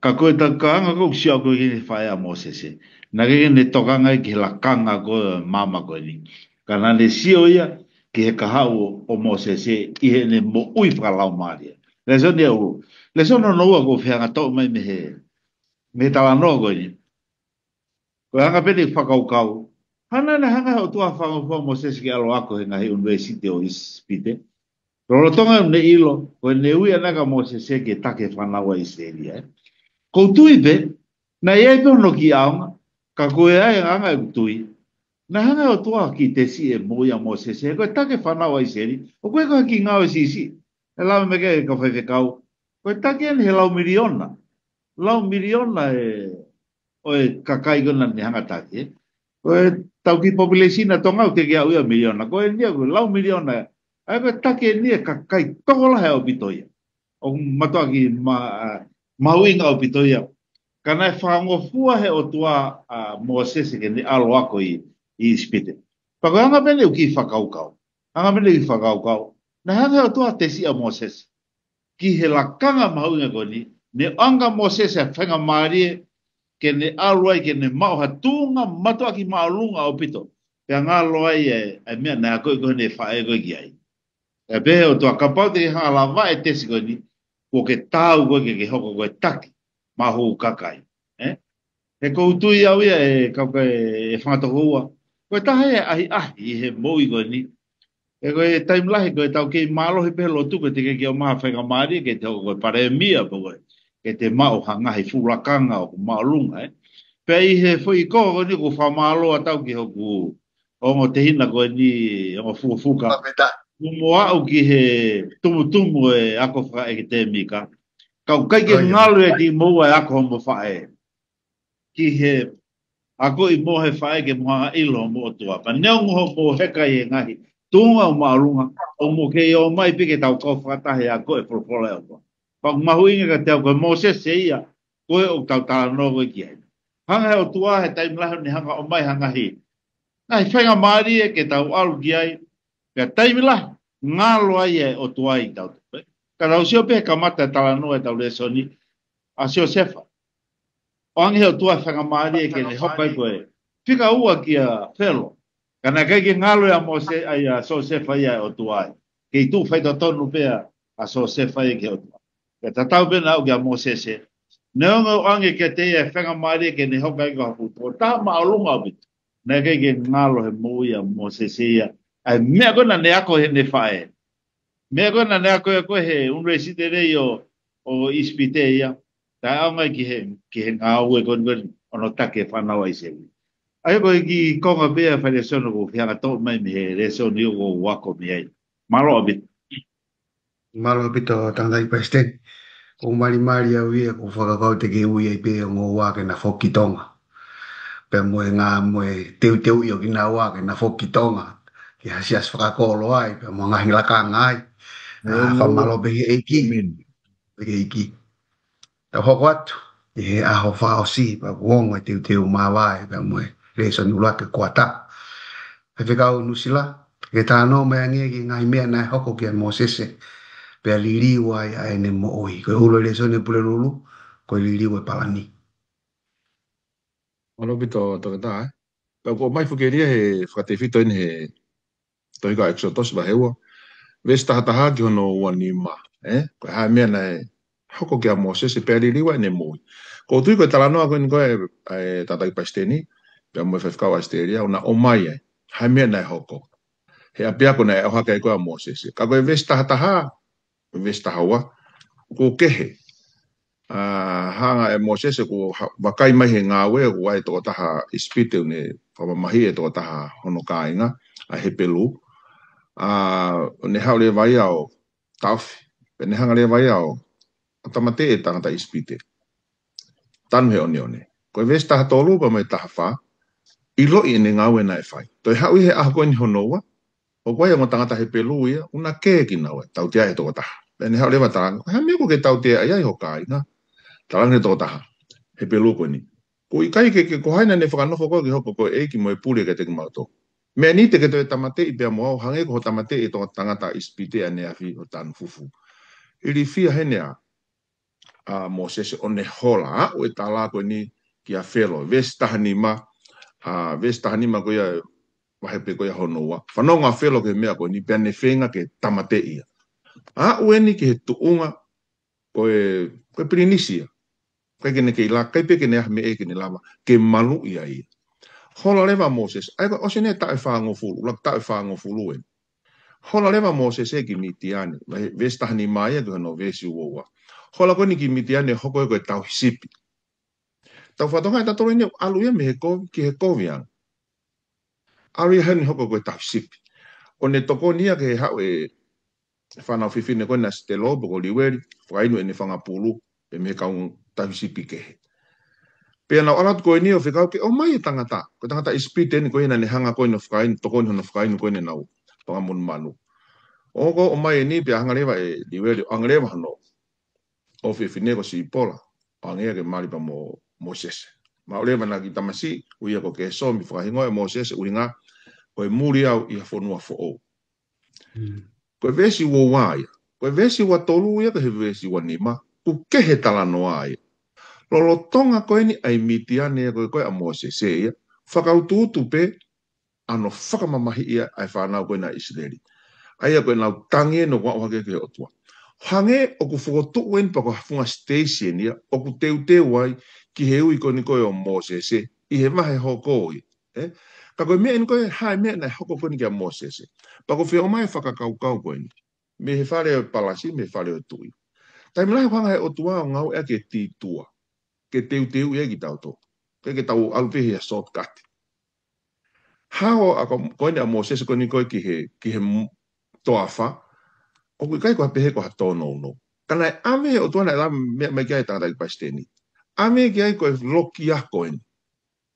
ka ko e takaanga ko ē ʻoku sio ko ē ki he faʻē ʻa Mōsese, naʻe ʻikai ke ne tokanga ki he lakanga ko ē ʻo e maama ko eni. Ka naʻa ne sio ia ki he kahaʻu ʻo Mōsese ʻi heʻene moʻui fakalaumālie. Lēsoni ʻe ua. Lēsoni hono ua ʻoku ou fie hanga ʻo toʻo mai mei he, mei he talanoa ko eni. Ko e anga pē ʻene fakakaukau. Hangē naʻe hanga ʻe he ʻOtua ʻo fakangofua ʻa Mōsese ke ʻalu ʻo ako he ngaahi ʻunivēsiti ʻo ʻIsipite. Lolotonga ʻene ʻilo ko ʻene ui ʻanenai ʻa Mōsese ke taki e fānau ʻa ʻIsileli, ē. Ko u tui pē naʻe ʻi ai pē hono kiʻi ʻaonga, ka ko e anga ʻeku tui, naʻe hanga ʻe he ʻOtua ʻo kiʻi tesiʻi e moʻui ʻa Mōsese, ko e taki e fānau ʻa ʻIsileli, ʻoku ʻikai ko ha kiʻi ngāue siʻisiʻi. ʻE lava mai ki ai e kau faifekau, ko e taki eni he lau miliona. Lau miliona e, ʻo e kakai ko ē naʻa ne hanga ʻo taki, ē. Ko ʻetau kiʻi population ʻa Tonga ʻoku teʻeki aʻu ia miliona. Ko eni ia ko e lau miliona. ʻA ia ko e taki eni e kakai tokolahi ʻaupito ia. ʻOku mātuʻaki ma-, ʻa, mahuʻinga ʻaupito ia. Ka naʻe fakangofua ʻe he ʻOtua ʻa Mōsese ke ne ʻalu ʻo ako ʻi, ʻi ʻIsipite. Pea ko e anga pē ʻeku kiʻi fakakaukau. Anga pē ʻeku kiʻi fakakaukau. Naʻe hanga ʻe he ʻOtua ʻo tesiʻi ʻa Mōsese ki he lakanga mahuʻinga ko eni, ne ʻoange kia Mōsese ʻa e faingamālie ke ne ʻalu ai ke ne maʻu ha tuʻunga mātuʻaki māʻolunga ʻaupito. Pea ngalo ai e, e meʻa naʻe akoʻi ko ē ʻe he faʻē ko ē ki ai. ʻE pehē ʻe he ʻOtua, kapau te ke hanga ʻo lavaʻi e tesi ko eni, kuo ke taau koe ke ke hoko ko e taki maʻa hoku kakai. Ē? He ko u tui au ia ʻe kau kai e fanga tokoua, ko e taha ia e ʻahiʻahi ʻi he moʻui ko eni. He ko e taimi lahi ko ʻetau kei mālohi pē he lotu ko ē te ke kei ʻomai ha faingamālie ke te hoko ko e palēmia pe ko e, ke te maʻu ha ngaahi fuʻu lakanga ʻoku māʻolunga, ē. Pea ʻi he foʻi kolo ko eni ʻoku ou fakamālō atu au ki hoku ongo tehina ko eni, ongo fukafuka. Fakafetaʻi. Mo aʻu ki he tumutumu e ako fakaʻekitemika. Ka ʻoku ʻikai ke ngalo ia kiate kimoua e ako hoʻomo faʻē. Ki he akoʻi mo e faʻē ke mo hanga ʻo ʻilo hoʻomo ʻOtua. Pea neongo hoʻomo heka ʻi he ngaahi tuʻunga ʻoku māʻolunga, ʻoku mo kei ō mai pē ke tau kau fakataha ʻo ako e folofola ʻa e ʻOtua. Pea ʻoku mahuʻinga kiate au ko e Mōsese ia, ko ē ʻoku tau talanoa ko ē ki ai. Hanga ʻe he ʻOtua he taimi lahi ʻo ne hanga ʻo ʻomai ha ngaahi, ngaahi faingamālie ke tau ʻalu ki ai, pea taimi lahi, ngalo ai e ʻOtua ʻiate kitautolu. Ka tau sio pē he kamata e talanoa ʻetau lēsoni, ʻa Siosefa. ʻOange ʻe he ʻOtua e faingamālie ke ne hoko ai ko e fika ua kia Felo. Ka naʻe ʻikai ke ngalo ʻia Mōse-, ʻa, ʻia Siosefa ia ʻe he ʻOtua ai. Kei tuʻu faitotonu pē ʻa Siosefa ia ki he ʻOtua. Pea tatau pē naʻe aʻu kia Mōsese. Neongo ʻoange kiate ia e faingamālie ke ne hoko ai ko ha fuʻu tokotaha māʻolunga ʻaupito, naʻe ʻikai ke ngalo he moʻui ʻa Mōsese ia ʻa e meʻa ko ē naʻa ne ako heʻene faʻē. Meʻa ko ē naʻa ne ako ia ko ē he ʻunivēsiti lelei ʻo, ʻo ʻIsipite ia. Taʻeʻaonga ki he, ki he ngāue ko eni ko eni ʻo hono taki e fānau ʻa ʻIsileli. ʻA ia ko e kiʻi konga pē ia e fai lēsoni ʻoku ou fie hanga ʻo toʻo mai mei he lēsoni ʻoku ou ako mei ai. Mālō ʻaupito. Mālō ʻaupito, Tangataʻeiki Palesiteni. ʻOku ou malimali au ia, ʻoku ou fakakaukau te ke ui ai pē ʻa e ongo ua ke na foki ki Tonga. Pea mo e ngaahi, mo e teuteuʻi ʻo kinaua ke na foki ki Tonga. Ke asiasi fakakolo ai, pea mo e ngaahi lakanga ai. ʻĒmeni. Fakamālō pē ki he ʻEiki. ʻĒmeni. Pē ki he ʻEiki. Tau hoko atu ʻi he ʻaho fakaʻosi, pea kuo ongo e teuteu māvae, pea mo e lēsoni ʻuluaki kuata. Faifekau Nuʻusila, ke talanoa mai ange ki he ngaahi meʻa naʻe hoko kia Mōsese, pea liliu ai ʻa ʻene moʻui. Ko e ʻulu e lēsoni ʻa Pulelulu, ko e liliu e palani. Mālō ʻaupito, Toketā, ē. Pea ʻoku ʻomai foki ʻe Lia he fakatefito eni he tohi ko ʻEkisoto vahe ua, veesi taha taha ki hono ua nima, ē? Ko e hā e meʻa naʻe hoko kia Mōsese pea liliu ai ʻene moʻui. ʻOku ou tui ko e talanoa ko eni ko ē ʻa e Tangataʻeiki Palesiteni pea mo e Faifekau ʻAositelēlia, ʻoku na ʻomai ai hā e meʻa naʻe hoko he ʻapiako naʻe ʻohake ai ko ē ʻa Mōsese. Ka ko e veesi taha taha, veesi taha ua, ʻoku kehe. ʻA, hanga ʻe Mōsese ʻoku ha-, vakai mai he ngāue ʻoku ʻi ai e tokotaha ʻIsipite ʻoku ne fakamamahiʻi e tokotaha hono kāinga, ʻa e Hepelū. ʻA, ʻo ne haʻu leva ia ʻo taʻofi, pea ne hanga leva ia ʻo, ʻo tāmateʻi e tangata ʻIsipite. Tanu he ʻoneʻone. Ko e veesi taha tolu pea mo e taha fā, ʻiloʻi ʻene ngāue naʻe fai. Toe haʻu ia he ʻaho ko eni hono ua, ʻoku ʻi ai e ongo tangata Hepelū ia, ʻoku na kē kinaua, tautea e tokotaha. Pea ne haʻu leva ʻo talaange, ko e hā e meʻa ʻoku ke tauteaʻi ai ho kāinga? Talaange e tokotaha Hepelū ko eni, ʻoku ʻikai ke, ke ko hai naʻa ne fakanofo koe ke hoko ko e ʻeiki mo e pule kiate kimautolu. Meʻa ni te ke toe tāmateʻi pea mo au, hangē ko hoʻo tāmateʻi e tokotaha tangata ʻIsipite ʻaneafi ʻo tanu fufū. Ilifia heni ʻa ʻa Mōsese ʻo ne hola, aʻu e tala ko eni kia Felo. Veesi taha nima, ʻa, veesi taha nima ko ia, vahe pē ko ia hono ua. Fanongo ʻa Felo ki he meʻa ko eni, pea ne feinga ke tāmateʻi ia. Aʻu eni ki he tuʻunga ko e, ko e pilinisi ia. ʻIkai ke ne kei la-, ʻikai pē ke ne ʻi ai ha meʻa ke ne lava ke maluʻi ai ia. Hola leva ʻa Mōsese, ʻa ia ko e ʻosi eni e taʻu ʻe fāngofulu, ʻuluaki taʻu ʻe fāngofulu eni. Hola leva ʻa Mōsese ki Mitiane, veesi taha nima ia ki hono veesi ua ua. Hola ko eni ki Mitiane ʻo hoko ia ko e tauhi sipi. Tau fakatokangaʻi ʻe tautolu eni ʻoku ʻalu ia mei he kovi ki he kovi ange. ʻAlu ia heni ʻo hoko ko e tauhi sipi. ʻO ne tokoni ia ki he haʻu e fānau fefine ko ena ʻa Sitelo pe ko Liueli, fakainu ʻene fanga pulu, pea mei he kau tauhi sipi kehe. Pea nau ʻalu atu ko eni ʻo fekau ke ʻomai e tangata. Ko e tangata ʻIsipite eni ko ia naʻa ne hanga ko eni ʻo fakainu, tokoni hono fakainu ko eni ʻenau fanga monumanu. ʻO ko e ʻomai eni pea hanga leva ʻe Liueli ʻo ʻange leva hono ʻofefine ko Sipola, ʻo ʻange ia ke mali pea mo Mōsese. Maʻu leva ʻena kiʻi tamasiʻi, ui ia ko Kēsomi, fakahingoa ʻe Mōsese ʻuhinga ko e muli au ʻi ha fonua foʻou. Mm. Ko e veesi ua ua ia. Ko e veesi ua tolu ia ki he veesi ua nima, ʻoku kehe e talanoa ia. Lolotonga ko eni ʻa e Mitiane ia ko ē ko ē ʻa Mōsese ia, fakautuutu pē ʻa hono fakamamahiʻi ʻa e fānau ko ena ʻa ʻIsileli. ʻA ia ko ʻenau tangi eni ʻoku aʻu hake ki he ʻOtua. Hangē ʻoku fokotuʻu eni pea ko ha funga siteisi eni ia, ʻoku teuteu ai ki he ui ko eni ko ē ʻo Mōsese, ʻi he vahe hoko ia. Ē? Ka ko e meʻa eni ko ē, hā e meʻa naʻe hoko ko eni kia Mōsese. Pea ʻoku ou fie ʻomai e fakakaukau ko eni. Mei he fale ʻo e palasi, mei he fale ʻo e tuʻi. Taimi lahi ʻoku hanga ʻe he ʻOtua ʻo ngāueʻaki e detour ke teuteuʻi ai kitautolu. Ke, ke tau ʻalu pē he shortcut. Hao ʻa ko, ko eni ʻa Mōsese ko eni ko ē ki he, ki he m-, toafa, ʻoku ʻikai ko ha pehē ko ha tōnounou. Ka naʻe ʻave ʻe he ʻOtua, naʻe lava meʻa mai ki ai e Tangataʻeiki Palesiteni. ʻAve ki ai ko e loki ako eni.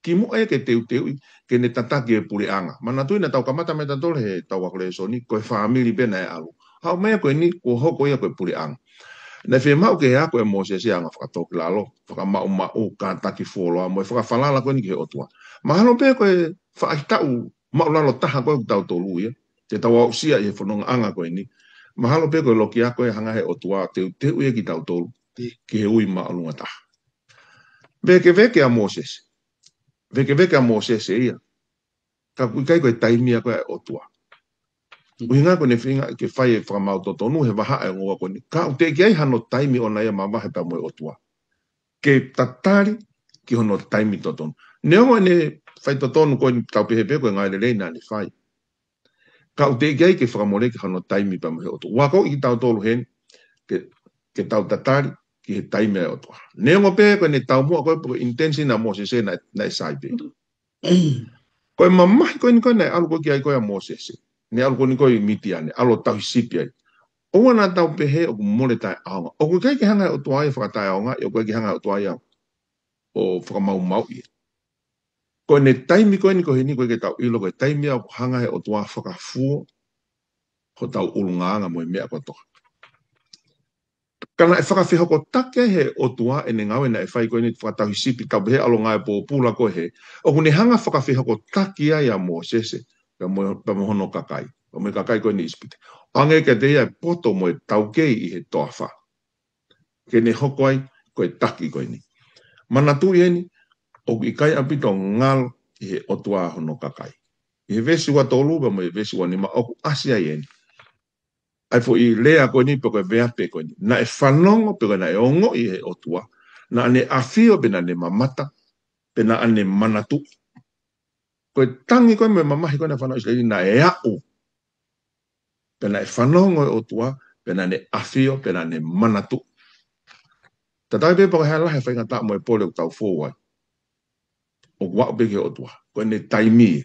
Kimuʻa ia ke teuteuʻi, ke ne tataki e puleʻanga. Manatuʻi naʻa tau kamata mai ʻe tautolu he tau ako lēsoni, ko e fāmili pē naʻe ʻalu. Haʻu mai ia ko eni, kuo hoko ia ko e puleʻanga. Naʻe fiemaʻu ke ako ʻe Mōsese ʻa e anga fakatōkilalo, fakamaʻumaʻu, kātaki fuoloa, mo e fakafalala ko eni ki he ʻOtua. Mahalo pē ko e faʻahitaʻu māʻulalo taha ko ē ʻoku tautolu ia, te tau aʻusia ʻi he fonongaʻanga ko eni. Mahalo pē ko e loki ako ia hanga ʻe he ʻOtua ʻo teuteuʻi ia kitautolu ki he ui māʻolunga taha. Vēkeveke ʻa Mōsese. Vēkeveke ʻa Mōsese ia. Ka ʻoku ʻikai ko e taimi ia ko ē ʻa e ʻOtua. Mm. ʻUhinga ko ʻene feinga ke fai e fakamaau totonu he vahaʻa ʻo e ongo ua ko eni. Ka ʻoku teʻeki ai hano taimi ʻoʻona ia mavahe pea mo e ʻOtua ke tatali ki hono taimi totonu. Neongo ʻene fai totonu ko eni, tau pehē pē ko e ngāue lelei naʻa ne fai. Ka ʻoku teʻeki ai ke fakamoleki hano taimi pea mo e ʻOtua. ʻOku ʻikai ke tau tolu heni ke, ke tau tatali ki he taimi ʻa e ʻOtua. Neongo pē ko ʻene taumuʻa ko ē pe ko e intention ʻa Mōsese naʻe, naʻe sai pē. Ko e mamahi ko eni ko ē naʻe ʻalu ko ē ki ai ko ē ʻa Mōsese. Naʻe ʻalu ko eni ko ē ʻi Mitiane, ʻalu ʻo tauhi sipi ai. ʻOua naʻa tau pehē ʻoku mole taʻeʻaonga. ʻOku ʻikai ke hanga ʻe he ʻOtua ia ʻo fakataʻeʻaongaʻi, ʻoku ʻikai ke hanga ʻe he ʻOtua ia ʻo fakamaumauʻi ia. Ko ʻene taimi ko eni ko eni ko ē ke tau ʻilo ko e taimi ia ʻoku hanga ʻe he ʻOtua ʻo fakafuo hotau ʻulungaanga mo e meʻa kotoa. Ka naʻe fakafehokotaki ai ʻe he ʻOtua ʻene ngāue naʻe fai ko eni fakatauhi sipi, tau pehē ʻalu ʻo ngāue pōpula ko ē, ʻoku ne hanga ʻo fakafehokotaki ai ʻa Mōsese, pea mo, pea mo hono kakai, pea mo e kakai ko eni ʻIsipite. ʻO ʻange kiate ia e poto mo e taukei ʻi he toafa. Ke ne hoko ai ko e taki ko eni. Manatuʻi eni, ʻoku ʻikai ʻaupito ngalo ʻi he ʻOtua hono kakai. ʻI he veesi ua tolu pea mo e veesi ua nima ʻoku ʻasi ai eni ʻa e foʻi lea ko eni pe ko e veape ko eni. Naʻe fanongo pe ko e naʻe ongoʻi ʻe he ʻOtua. Naʻa ne ʻafio pe naʻa ne mamata pe naʻa ne manatuʻi. Ko e tangi ko ē mo e mamahi ko ē naʻe fanongo ʻIsileli naʻe aʻu. Pe naʻe fanongo e ʻOtua, pe naʻa ne ʻafio, pe naʻa ne manatuʻi. Tatau ai pē pe ko e hā e lahi e faingataʻa mo e pole ʻoku tau fou ai. ʻOku aʻu pē ki he ʻOtua. Ko ʻene taimi ē.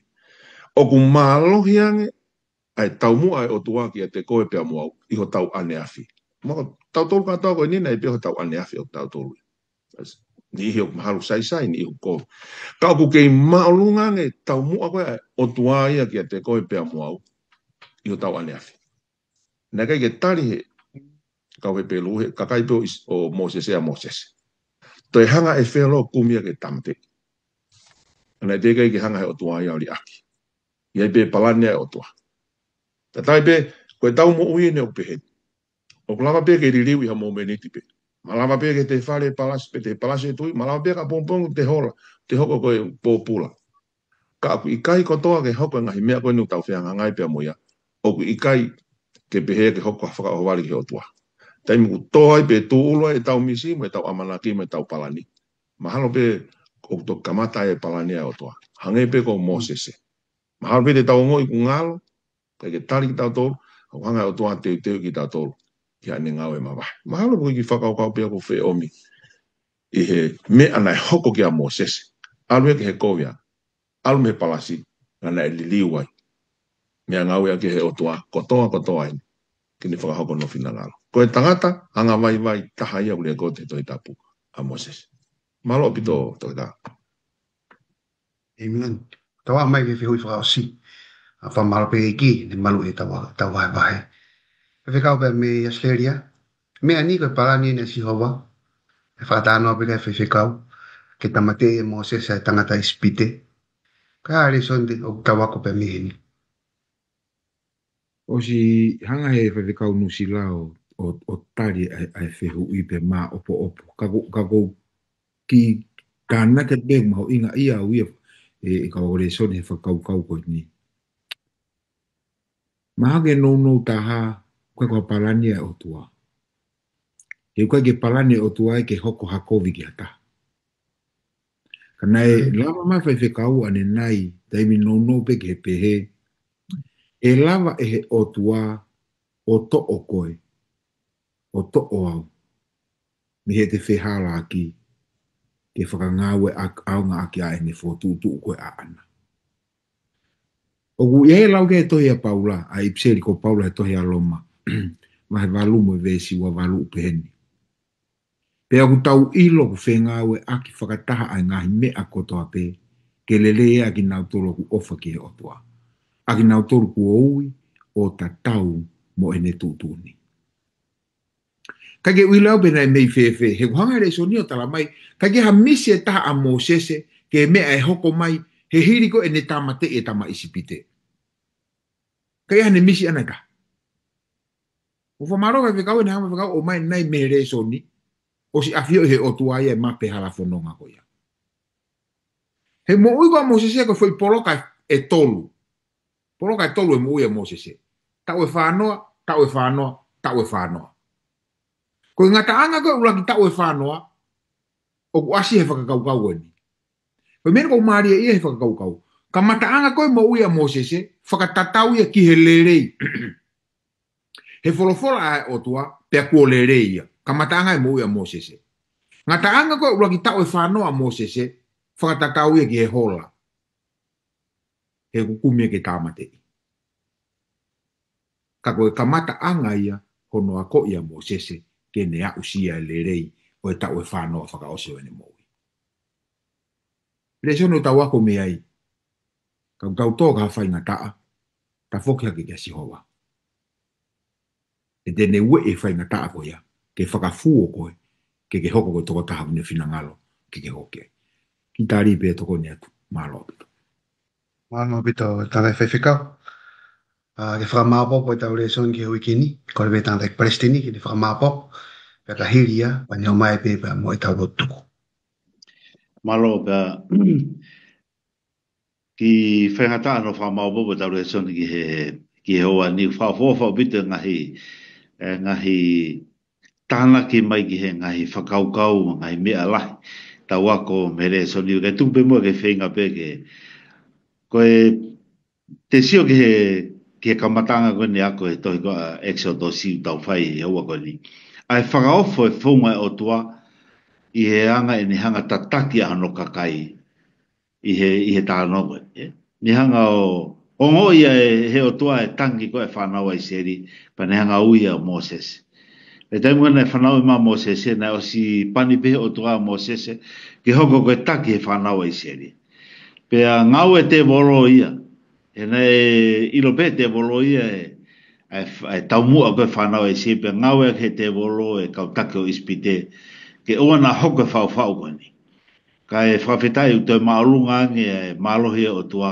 ʻOku mālohi ange ʻa e taumuʻa ʻa e ʻOtua kiate koe pea mo au ʻi hotau ʻaneafi. Mo tautolu kātoa ko eni naʻe pē hotau ʻaneafi ʻo tautolu. Niʻihi ʻoku mahalo saisai, niʻihi ʻoku kovi. Ka ʻoku kei māʻolunga ange taumuʻa ko ē ʻa e ʻOtua ia kiate koe pea mo au ʻi hotau ʻaneafi. Naʻe ʻikai ke tali he kau Hepelū, he kakai pē ʻo ʻIs-, ʻo Mōsese ʻa Mōsese. Toe hanga ʻe Felo ʻo kumi ia ke tāmateʻi. Naʻe teʻeki ai ke hanga he ʻOtua ia ʻo liʻaki. ʻI ai pē palani ʻa e ʻOtua. Tatau ai pē, ko ʻetau moʻui eni ʻoku pehē ni. ʻOku lava pē ke liliu ʻi ha momeniti pē. Malava pē ke te fale palasi pe te palasi e tui, malava pē ka pongipongi te hola, te hoko ko e pōpula. Ka ʻoku ʻikai kotoa ke hoko e ngaahi meʻa ko eni ʻoku tau fehangahangai pea mo ia. ʻOku ʻikai ke pehē ke hoko ha fakaʻohovale ki he ʻOtua. Taimi ʻoku tō ai pe tūʻulu ai ʻetau misi mo ʻetau ʻamanaki mo ʻetau palani. Mahalo pē ʻoku toki kamata ai e palani ʻa e ʻOtua. Hangē pē ko Mōsese. Mahalo pē te tau ongoʻi ʻoku ngalo, ʻikai ke tali kitautolu, ʻoku hanga ʻe he ʻOtua ʻo teuteu kitautolu ki haʻane ngāue mavahe. Mahalo ko e kiʻi fakakaukau pē ʻoku feʻomi ʻi he meʻa naʻe hoko kia Mōsese. ʻAlu ia ki he kovi ʻa, ʻalu mei he palasi, naʻa ne liliu ai. Meʻangāue ʻaki ʻe he ʻOtua kotoa kotoa eni ke ne fakahoko hono finangalo. Ko e tangata angavaivai taha ia ʻoku lea ko ē he Tohi Tapu ʻa Mōsese. Mālō ʻaupito, Toketā. ʻĒmeni. Tau ō mai ki he fehuʻi fakaʻosi. ʻA, fakamālō pē ki he malu ʻetau, tau vahevahe. Faifekau pea mei ʻAositelēlia. Meʻa ni ko e palani eni ʻa Sihova. ʻE fakatalanoa pē ki ai Faifekau. Ke tāmateʻi ʻe Mōsese ʻa e tangata ʻIsipite. Ko e hā e lēsoni ʻoku tau ako pē mei heni? ʻOsi hanga he Faifekau Nuʻusila ʻo, ʻo, ʻo tali ʻa e, ʻa e fehuʻi pea māʻopoʻopo. Ka ko, ka ko e kiʻi tānaki pē mahuʻinga ia ʻa ia ʻe, ʻe kau lēsoni he fakakaukau ko eni. Mahalo ke nounou taha, ko e ko e palani ʻa e ʻOtua. He ʻoku ʻikai ke palani ʻa e ʻOtua ia ke hoko ha kovi ki ha taha. Ka naʻe lava mai Faifekau ʻanenai, taimi nounou pē ki he pehē, ʻe lava ʻe he ʻOtua ʻo toʻo koe, ʻo toʻo au, mei heʻete fehālaaki, ke fakangāue ʻak-, ʻaonga ʻaki ʻa ʻene fokotuʻutuʻu ko ē ʻaʻana. ʻOku ʻi ai e lau ki he tohi ʻa Paula, ʻa e ʻipiseli ko Paula he tohi ʻa Loma, vahe valu mo e veesi ua valu ʻoku pehē ni. Pea ʻoku tau ʻilo ʻoku fengāueʻaki fakataha ʻa e ngaahi meʻa kotoa pē, ke lelei ʻa kinautolu ʻoku ʻofa ki he ʻOtua, ʻa kinautolu kuo ui ʻo tatau mo ʻene tuʻutuʻuni. ʻIkai ke u ʻilo au pe naʻe mei fēfē, he ʻoku hanga he lēsoni ʻo tala mai, ʻikai ke ha misi ʻe taha ʻa Mōsese, ki he meʻa ʻe hoko mai, he hili ko ē ʻene tāmateʻi e tama ʻIsipite. ʻIkai ha misi ʻaʻana ʻe taha. ʻOku fakamālō ki he Faifekau ʻene hanga mai Faifekau ʻo ʻomai ʻanenai mei he lēsoni, ʻosi ʻafioʻi ʻe he ʻOtua ia e mape hala fononga ko ia. He moʻui ko ē ʻa Mōsese ko e foʻi poloka ʻe tolu. Poloka ʻe tolu e moʻui ʻa Mōsese. Taʻu ʻe fānoa, taʻu ʻe fānoa, taʻu ʻe fānoa. Ko e ngataʻanga ko ē ʻuluaki taʻu ʻe fānoa, ʻoku ʻasi he fakakaukau ko eni. Ko e meʻa eni ʻoku mālie ia he fakakaukau. Kamataʻanga ko ē moʻui ʻa Mōsese, fakatatau ia ki he lelei. He folofola ʻa e ʻOtua, pea kuo lelei ia. Kamataʻanga e moʻui ʻa Mōsese. Ngataʻanga ko ē ʻuluaki taʻu ʻe fānoa ʻa Mōsese, fakatatau ia ki he hola. He ʻoku kumi ia ke tāmateʻi. Ka ko e kamataʻanga ia hono akoʻi ʻa Mōsese ke ne aʻusia e lelei ʻo e taʻu ʻe fānoa fakaʻosi ʻo ʻene moʻui. Lēsoni ʻoku tau ako mei ai. Ka ʻoku tau tō ki ha faingataʻa, tafoki hake kia Sihova. He te ne ueʻi e faingataʻa ko ia, ke fakafū ʻo koe, ke ke hoko ko e tokotaha ʻoku ne finangalo ke ke hoko ki ai. Kiʻi tali pē tokoni atu, mālō ʻaupito. Mālō ʻaupito, tangataʻeiki Faifekau. ʻA, ke fakamāopoopo ʻetau lēsoni ki he uike ni, kole pē tangataʻeiki Palesiteni ke ne fakamāopoopo, pea ka hili ia, pea ne ʻomai pē pea mo ʻetau lotu tuku. Mālō pea ki he faingataʻa hono fakamaopoopo ʻetau lēsoni ki he, ki he houa ni, fakaʻofoʻofa ʻaupito e ngaahi, e ngaahi tānaki mai ki he ngaahi fakakaukau, ngaahi meʻa lahi, tau ako mei he lēsoni, ke tuku pē muʻa ke feinga pē ke, ko e te sio ki he, ki he kamataʻanga ko eni ako he tohi ko ē ʻa ʻEkisoto ʻoku tau fai he houa ko eni. ʻA e fakaofo e founga ʻo e ʻOtua ʻi he anga ʻene hanga tataki ʻa hono kakai ʻi he, ʻi he talanoa ko ē. Ne hanga ʻo, ʻo ongoʻi ʻe he ʻOtua e tangi ko ē ʻa e fānau ʻa ʻIsileli, pea ne hanga ʻo ui ʻa Mōsese. He taimi ko ē naʻe fanauʻi mai ʻa Mōsese, naʻe ʻosi pani pē he ʻOtua ʻa Mōsese, ke hoko ko e taki he fānau ʻa ʻIsileli. Pea ngāue ʻa e tēvolo ia, he naʻe ʻilo pē ʻe he tēvolo ia e, e, e taumuʻa ko ē ʻa e fānau ʻa ʻIsileli, pea ngāueʻaki ʻe he tēvolo e kau taki ʻo ʻIsipite, ke ʻoua naʻa hoko e faʻufaʻu ko eni. Kae fakafetaʻi ʻoku toe māʻolunga ange e mālohi ʻo e ʻOtua,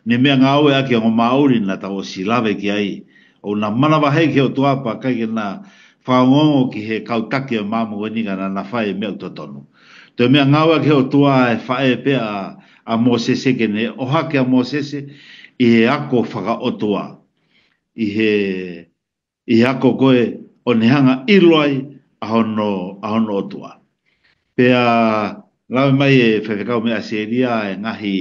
ne meʻangāueʻaki e ongo māʻuli naʻa tau ʻosi lave ki ai, ʻo na manavahē ki he ʻOtua pea ʻikai ke na fakaongoongo ki he kau taki ʻo e māmani ko eni ka naʻa na fai e meʻa ʻoku totonu. Toe meʻangāueʻaki ʻe he ʻOtua e faʻē pē ʻa, ʻa Mōsese ke ne ʻohake ʻa Mōsese ʻi he ako fakaʻotua. ʻI he, ʻi he ako ko ē ʻo ne hanga ʻo ʻilo ai ʻa hono, ʻa hono ʻOtua. Pea lave mai e faifekau mei ʻAsielia e ngaahi,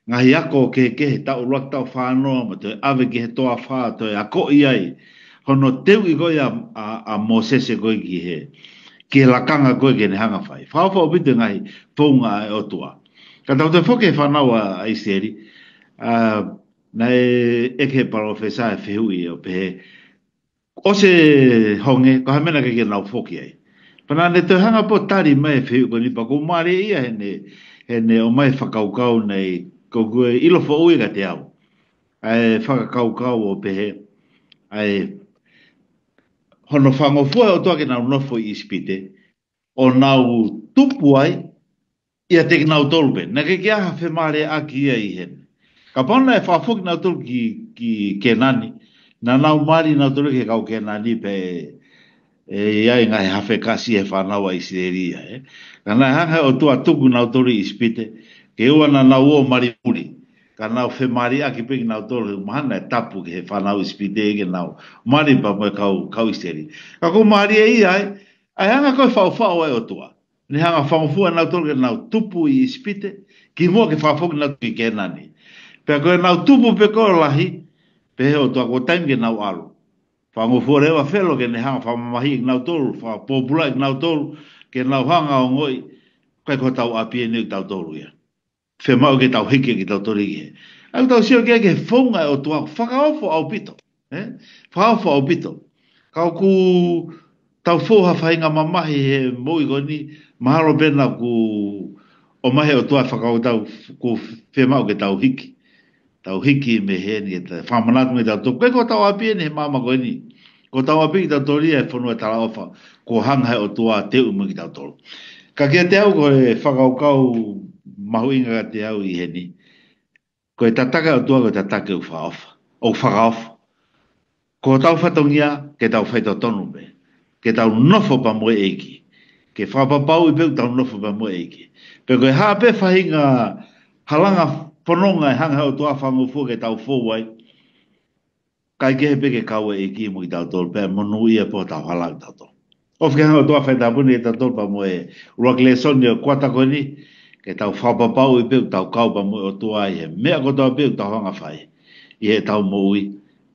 ngaahi ako kehekehe taʻu ʻuluaki taʻu fā noa, mo toe ʻave ki he toafa, toe akoʻi ai. Hono teuʻi ko ē ʻa, ʻa, ʻa Mōsese ko ē ki he, ki he lakanga ko ē ke ne hanga ʻo fai. Fakaofo ʻaupito e ngaahi founga ʻa e ʻOtua. Ka tau toe foki ki he fānau ʻa, ʻa ʻIsileli, ʻa, naʻe ʻeke ʻe he palōfesa e fehuʻi ʻo pehē, ʻosi e honge, ko e hā e meʻa naʻe ʻikai ke nau foki ai. Pea naʻa ne toe hanga pē ʻo tali mai e fehuʻi ko eni pea ʻoku ou mālieʻia heʻene, heʻene ʻomai e fakakaukau naʻe, ʻoku ou ʻilo foʻou ia kiate au. ʻA e fakakaukau ʻo pehē, ʻa e hono fakangofua ʻe he ʻOtua ke nau nofo ʻi ʻIsipite, ʻo nau tupu ai, ʻiate kinautolu pē. Naʻe ʻikai ke ʻi ai ha femālieʻaki ia ʻi heni. Kapau naʻe fakafoki kinautolu ki, ki Kēnani, naʻa nau mali kinautolu ki he kau Kēnani pē ʻe, ʻe ʻi ai e ngaahi hafekasi ʻa e fānau ʻa ʻIsileli ia, ē. Ka naʻe hanga ʻe he ʻOtua ʻo tuku kinautolu ʻi ʻIsipite, ke ʻoua naʻa nau ō ʻo mali muli. Ka nau femālieʻaki pē kinautolu, he mahalo naʻe tapu ki he fānau ʻIsipite ke nau mali pea mo e kau, kau ʻIsileli. Ka ʻoku ou mālieʻia ai, ʻa e anga ko ē e faʻufaʻu ʻa e ʻOtua. Ne hanga ʻo fakangofua kinautolu ke nau tupu ʻi ʻIsipite, kimuʻa ke fakafoki kinautolu ki Kēnani. Pea ko ʻenau tupu pē ko ē ʻo lahi, pehē ʻe he ʻOtua kuo taimi ke nau ʻalu. Fakangofua leva ʻa Felo ke ne hanga ʻo fakamamahiʻi kinautolu, fakapōpulaʻi kinautolu, ke nau hanga ʻo ongoʻi, ʻikai ko hotau ʻapi eni ʻo kitautolu ia. Fiemaʻu ke tau hiki kitautolu ki hē. ʻOku tau sio ki he, ki he founga ʻo e ʻOtua, fakaofo ʻaupito. Ē? Fakaofo ʻaupito. Ka ʻoku tau fou ha faʻahinga mamahi he moʻui ko eni, mahalo pē naʻa ʻoku ʻomai ʻe he ʻOtua fakakaukau ʻoku fiemaʻu ke tau hiki. Tau hiki mei heni ke tau fakamanatu mai kitautolu. ʻIkai ko hotau ʻapi eni he māmani ko eni. Ko hotau ʻapi kitautolu ia he fonua talaʻofa. Kuo hanga ʻe he ʻOtua ʻo teuʻi mai kitautolu. Ka kiate au ko e fakakaukau mahuʻinga kiate au ʻi heni. Ko e tataki ʻa e ʻOtua ko e tataki ʻoku fakaofo. ʻOku fakaofo. Ko hotau fatongia ke tau faitotonu pē. Ke tau nofo pea mo e ʻEiki. Ke fakapapauʻi pē ʻoku tau nofo pea mo e ʻEiki. Pea ko e hā pē faʻahinga halanga fononga ʻe hanga ʻe he ʻOtua ʻo fakangofua ke tau fou ai. ʻIkai kehe pē ke kau e ʻEiki mo kitautolu pea monūʻia pē hotau hala ʻatautolu. ʻOfa ke hanga ʻe he ʻOtua ʻo faitāpuni kitautolu pea mo e ʻuluaki lēsoni ʻo e kuata ko eni, ke tau fakapapauʻi pē ʻoku tau kau pea mo e ʻOtua ʻi he meʻa kotoa pē ʻoku tau hanga ʻo fai ʻi heʻetau moʻui.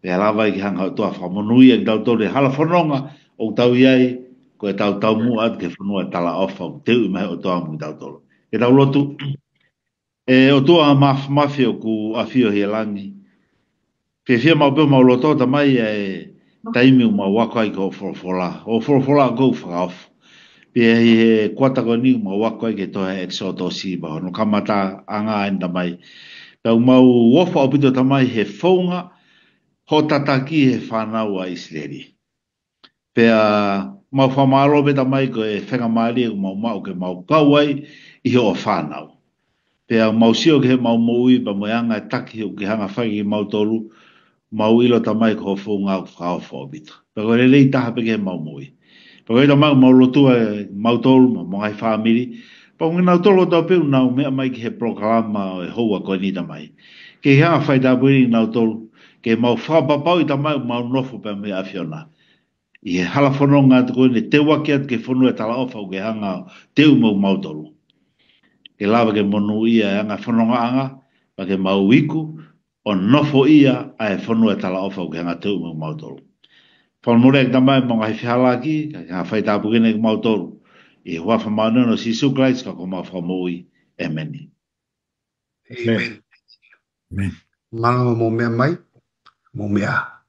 Pea lava ai ke hanga ʻe he ʻOtua ʻo fakamonūʻia kitautolu he hala fononga ʻoku tau ʻi ai, ko ʻetau taumuʻa atu ki he fonua talaʻofa ʻoku teuʻi mai ʻe he ʻOtua mo kitautolu. Ke tau lotu. ʻE ʻOtua Māfimafi ʻoku ʻafio ʻi he langi. Fiefia maʻu pē homau loto Tamai ʻi he taimi ʻoku mau ako ai ki hoʻo folofola. Hoʻo folofola ʻoku fakaofo. Pea ʻi he kuata ko eni ʻoku mau ako ai ki he tohi ʻa ʻEkisotosi pea hono kamataʻanga eni Tamai. Pea ʻoku mau ʻofa ʻaupito Tamai he founga hoʻo tataki ʻa e fānau ʻa ʻIsileli. Pea mau fakamālō pē Tamai ko e faingamālie ʻoku mau maʻu ke mau kau ai ʻi hoʻo fānau. Pea mau sio ki heʻemau moʻui pea mo e anga e taki ʻoku ke hanga ʻo fai kimautolu, mau ʻilo Tamai ko hoʻo founga ʻoku fakaofo ʻaupito. Pea ko e lelei taha pē ki heʻemau moʻui. Pea ko ia Tamai ʻoku mau lotua ʻa kimautolu mo homau ngaahi fāmili, Pea mo kinautolu kotoa pē ʻoku nau meʻa mai ki he polokalama ʻo e houa ko eni, Tamai, ke ke hanga ʻo faitāpuekina kinautolu, ke mau fakapapauʻi, Tamai, ʻoku mau nofo pē mo e ʻAfiona ʻi he hala fononga atu ko eni, teuaki atu ki he fonua ʻo e talaʻofa ʻoku ke hanga ʻo teuʻi mo kimautolu. Ke lava ke monūʻia ʻa e anga fonongaʻanga, pea ke mau iku ʻo nofoʻia ʻa e fonua ʻo e talaʻofa ʻoku ke hanga ʻo teuʻi mo kimautolu. Fakamolemole ʻEiki Tamai ʻemau ngaahi fehālaaki, ka ke hanga ʻo faitāpuekina kimautolu. ʻI he huafa māʻoniʻoni ʻo Sīsū Kalaisi ko homau Fakamoʻui. ʻĒmeni. ʻĒmeni. ʻĒmeni. Mālō hoʻomou meʻa mai, mou meʻa.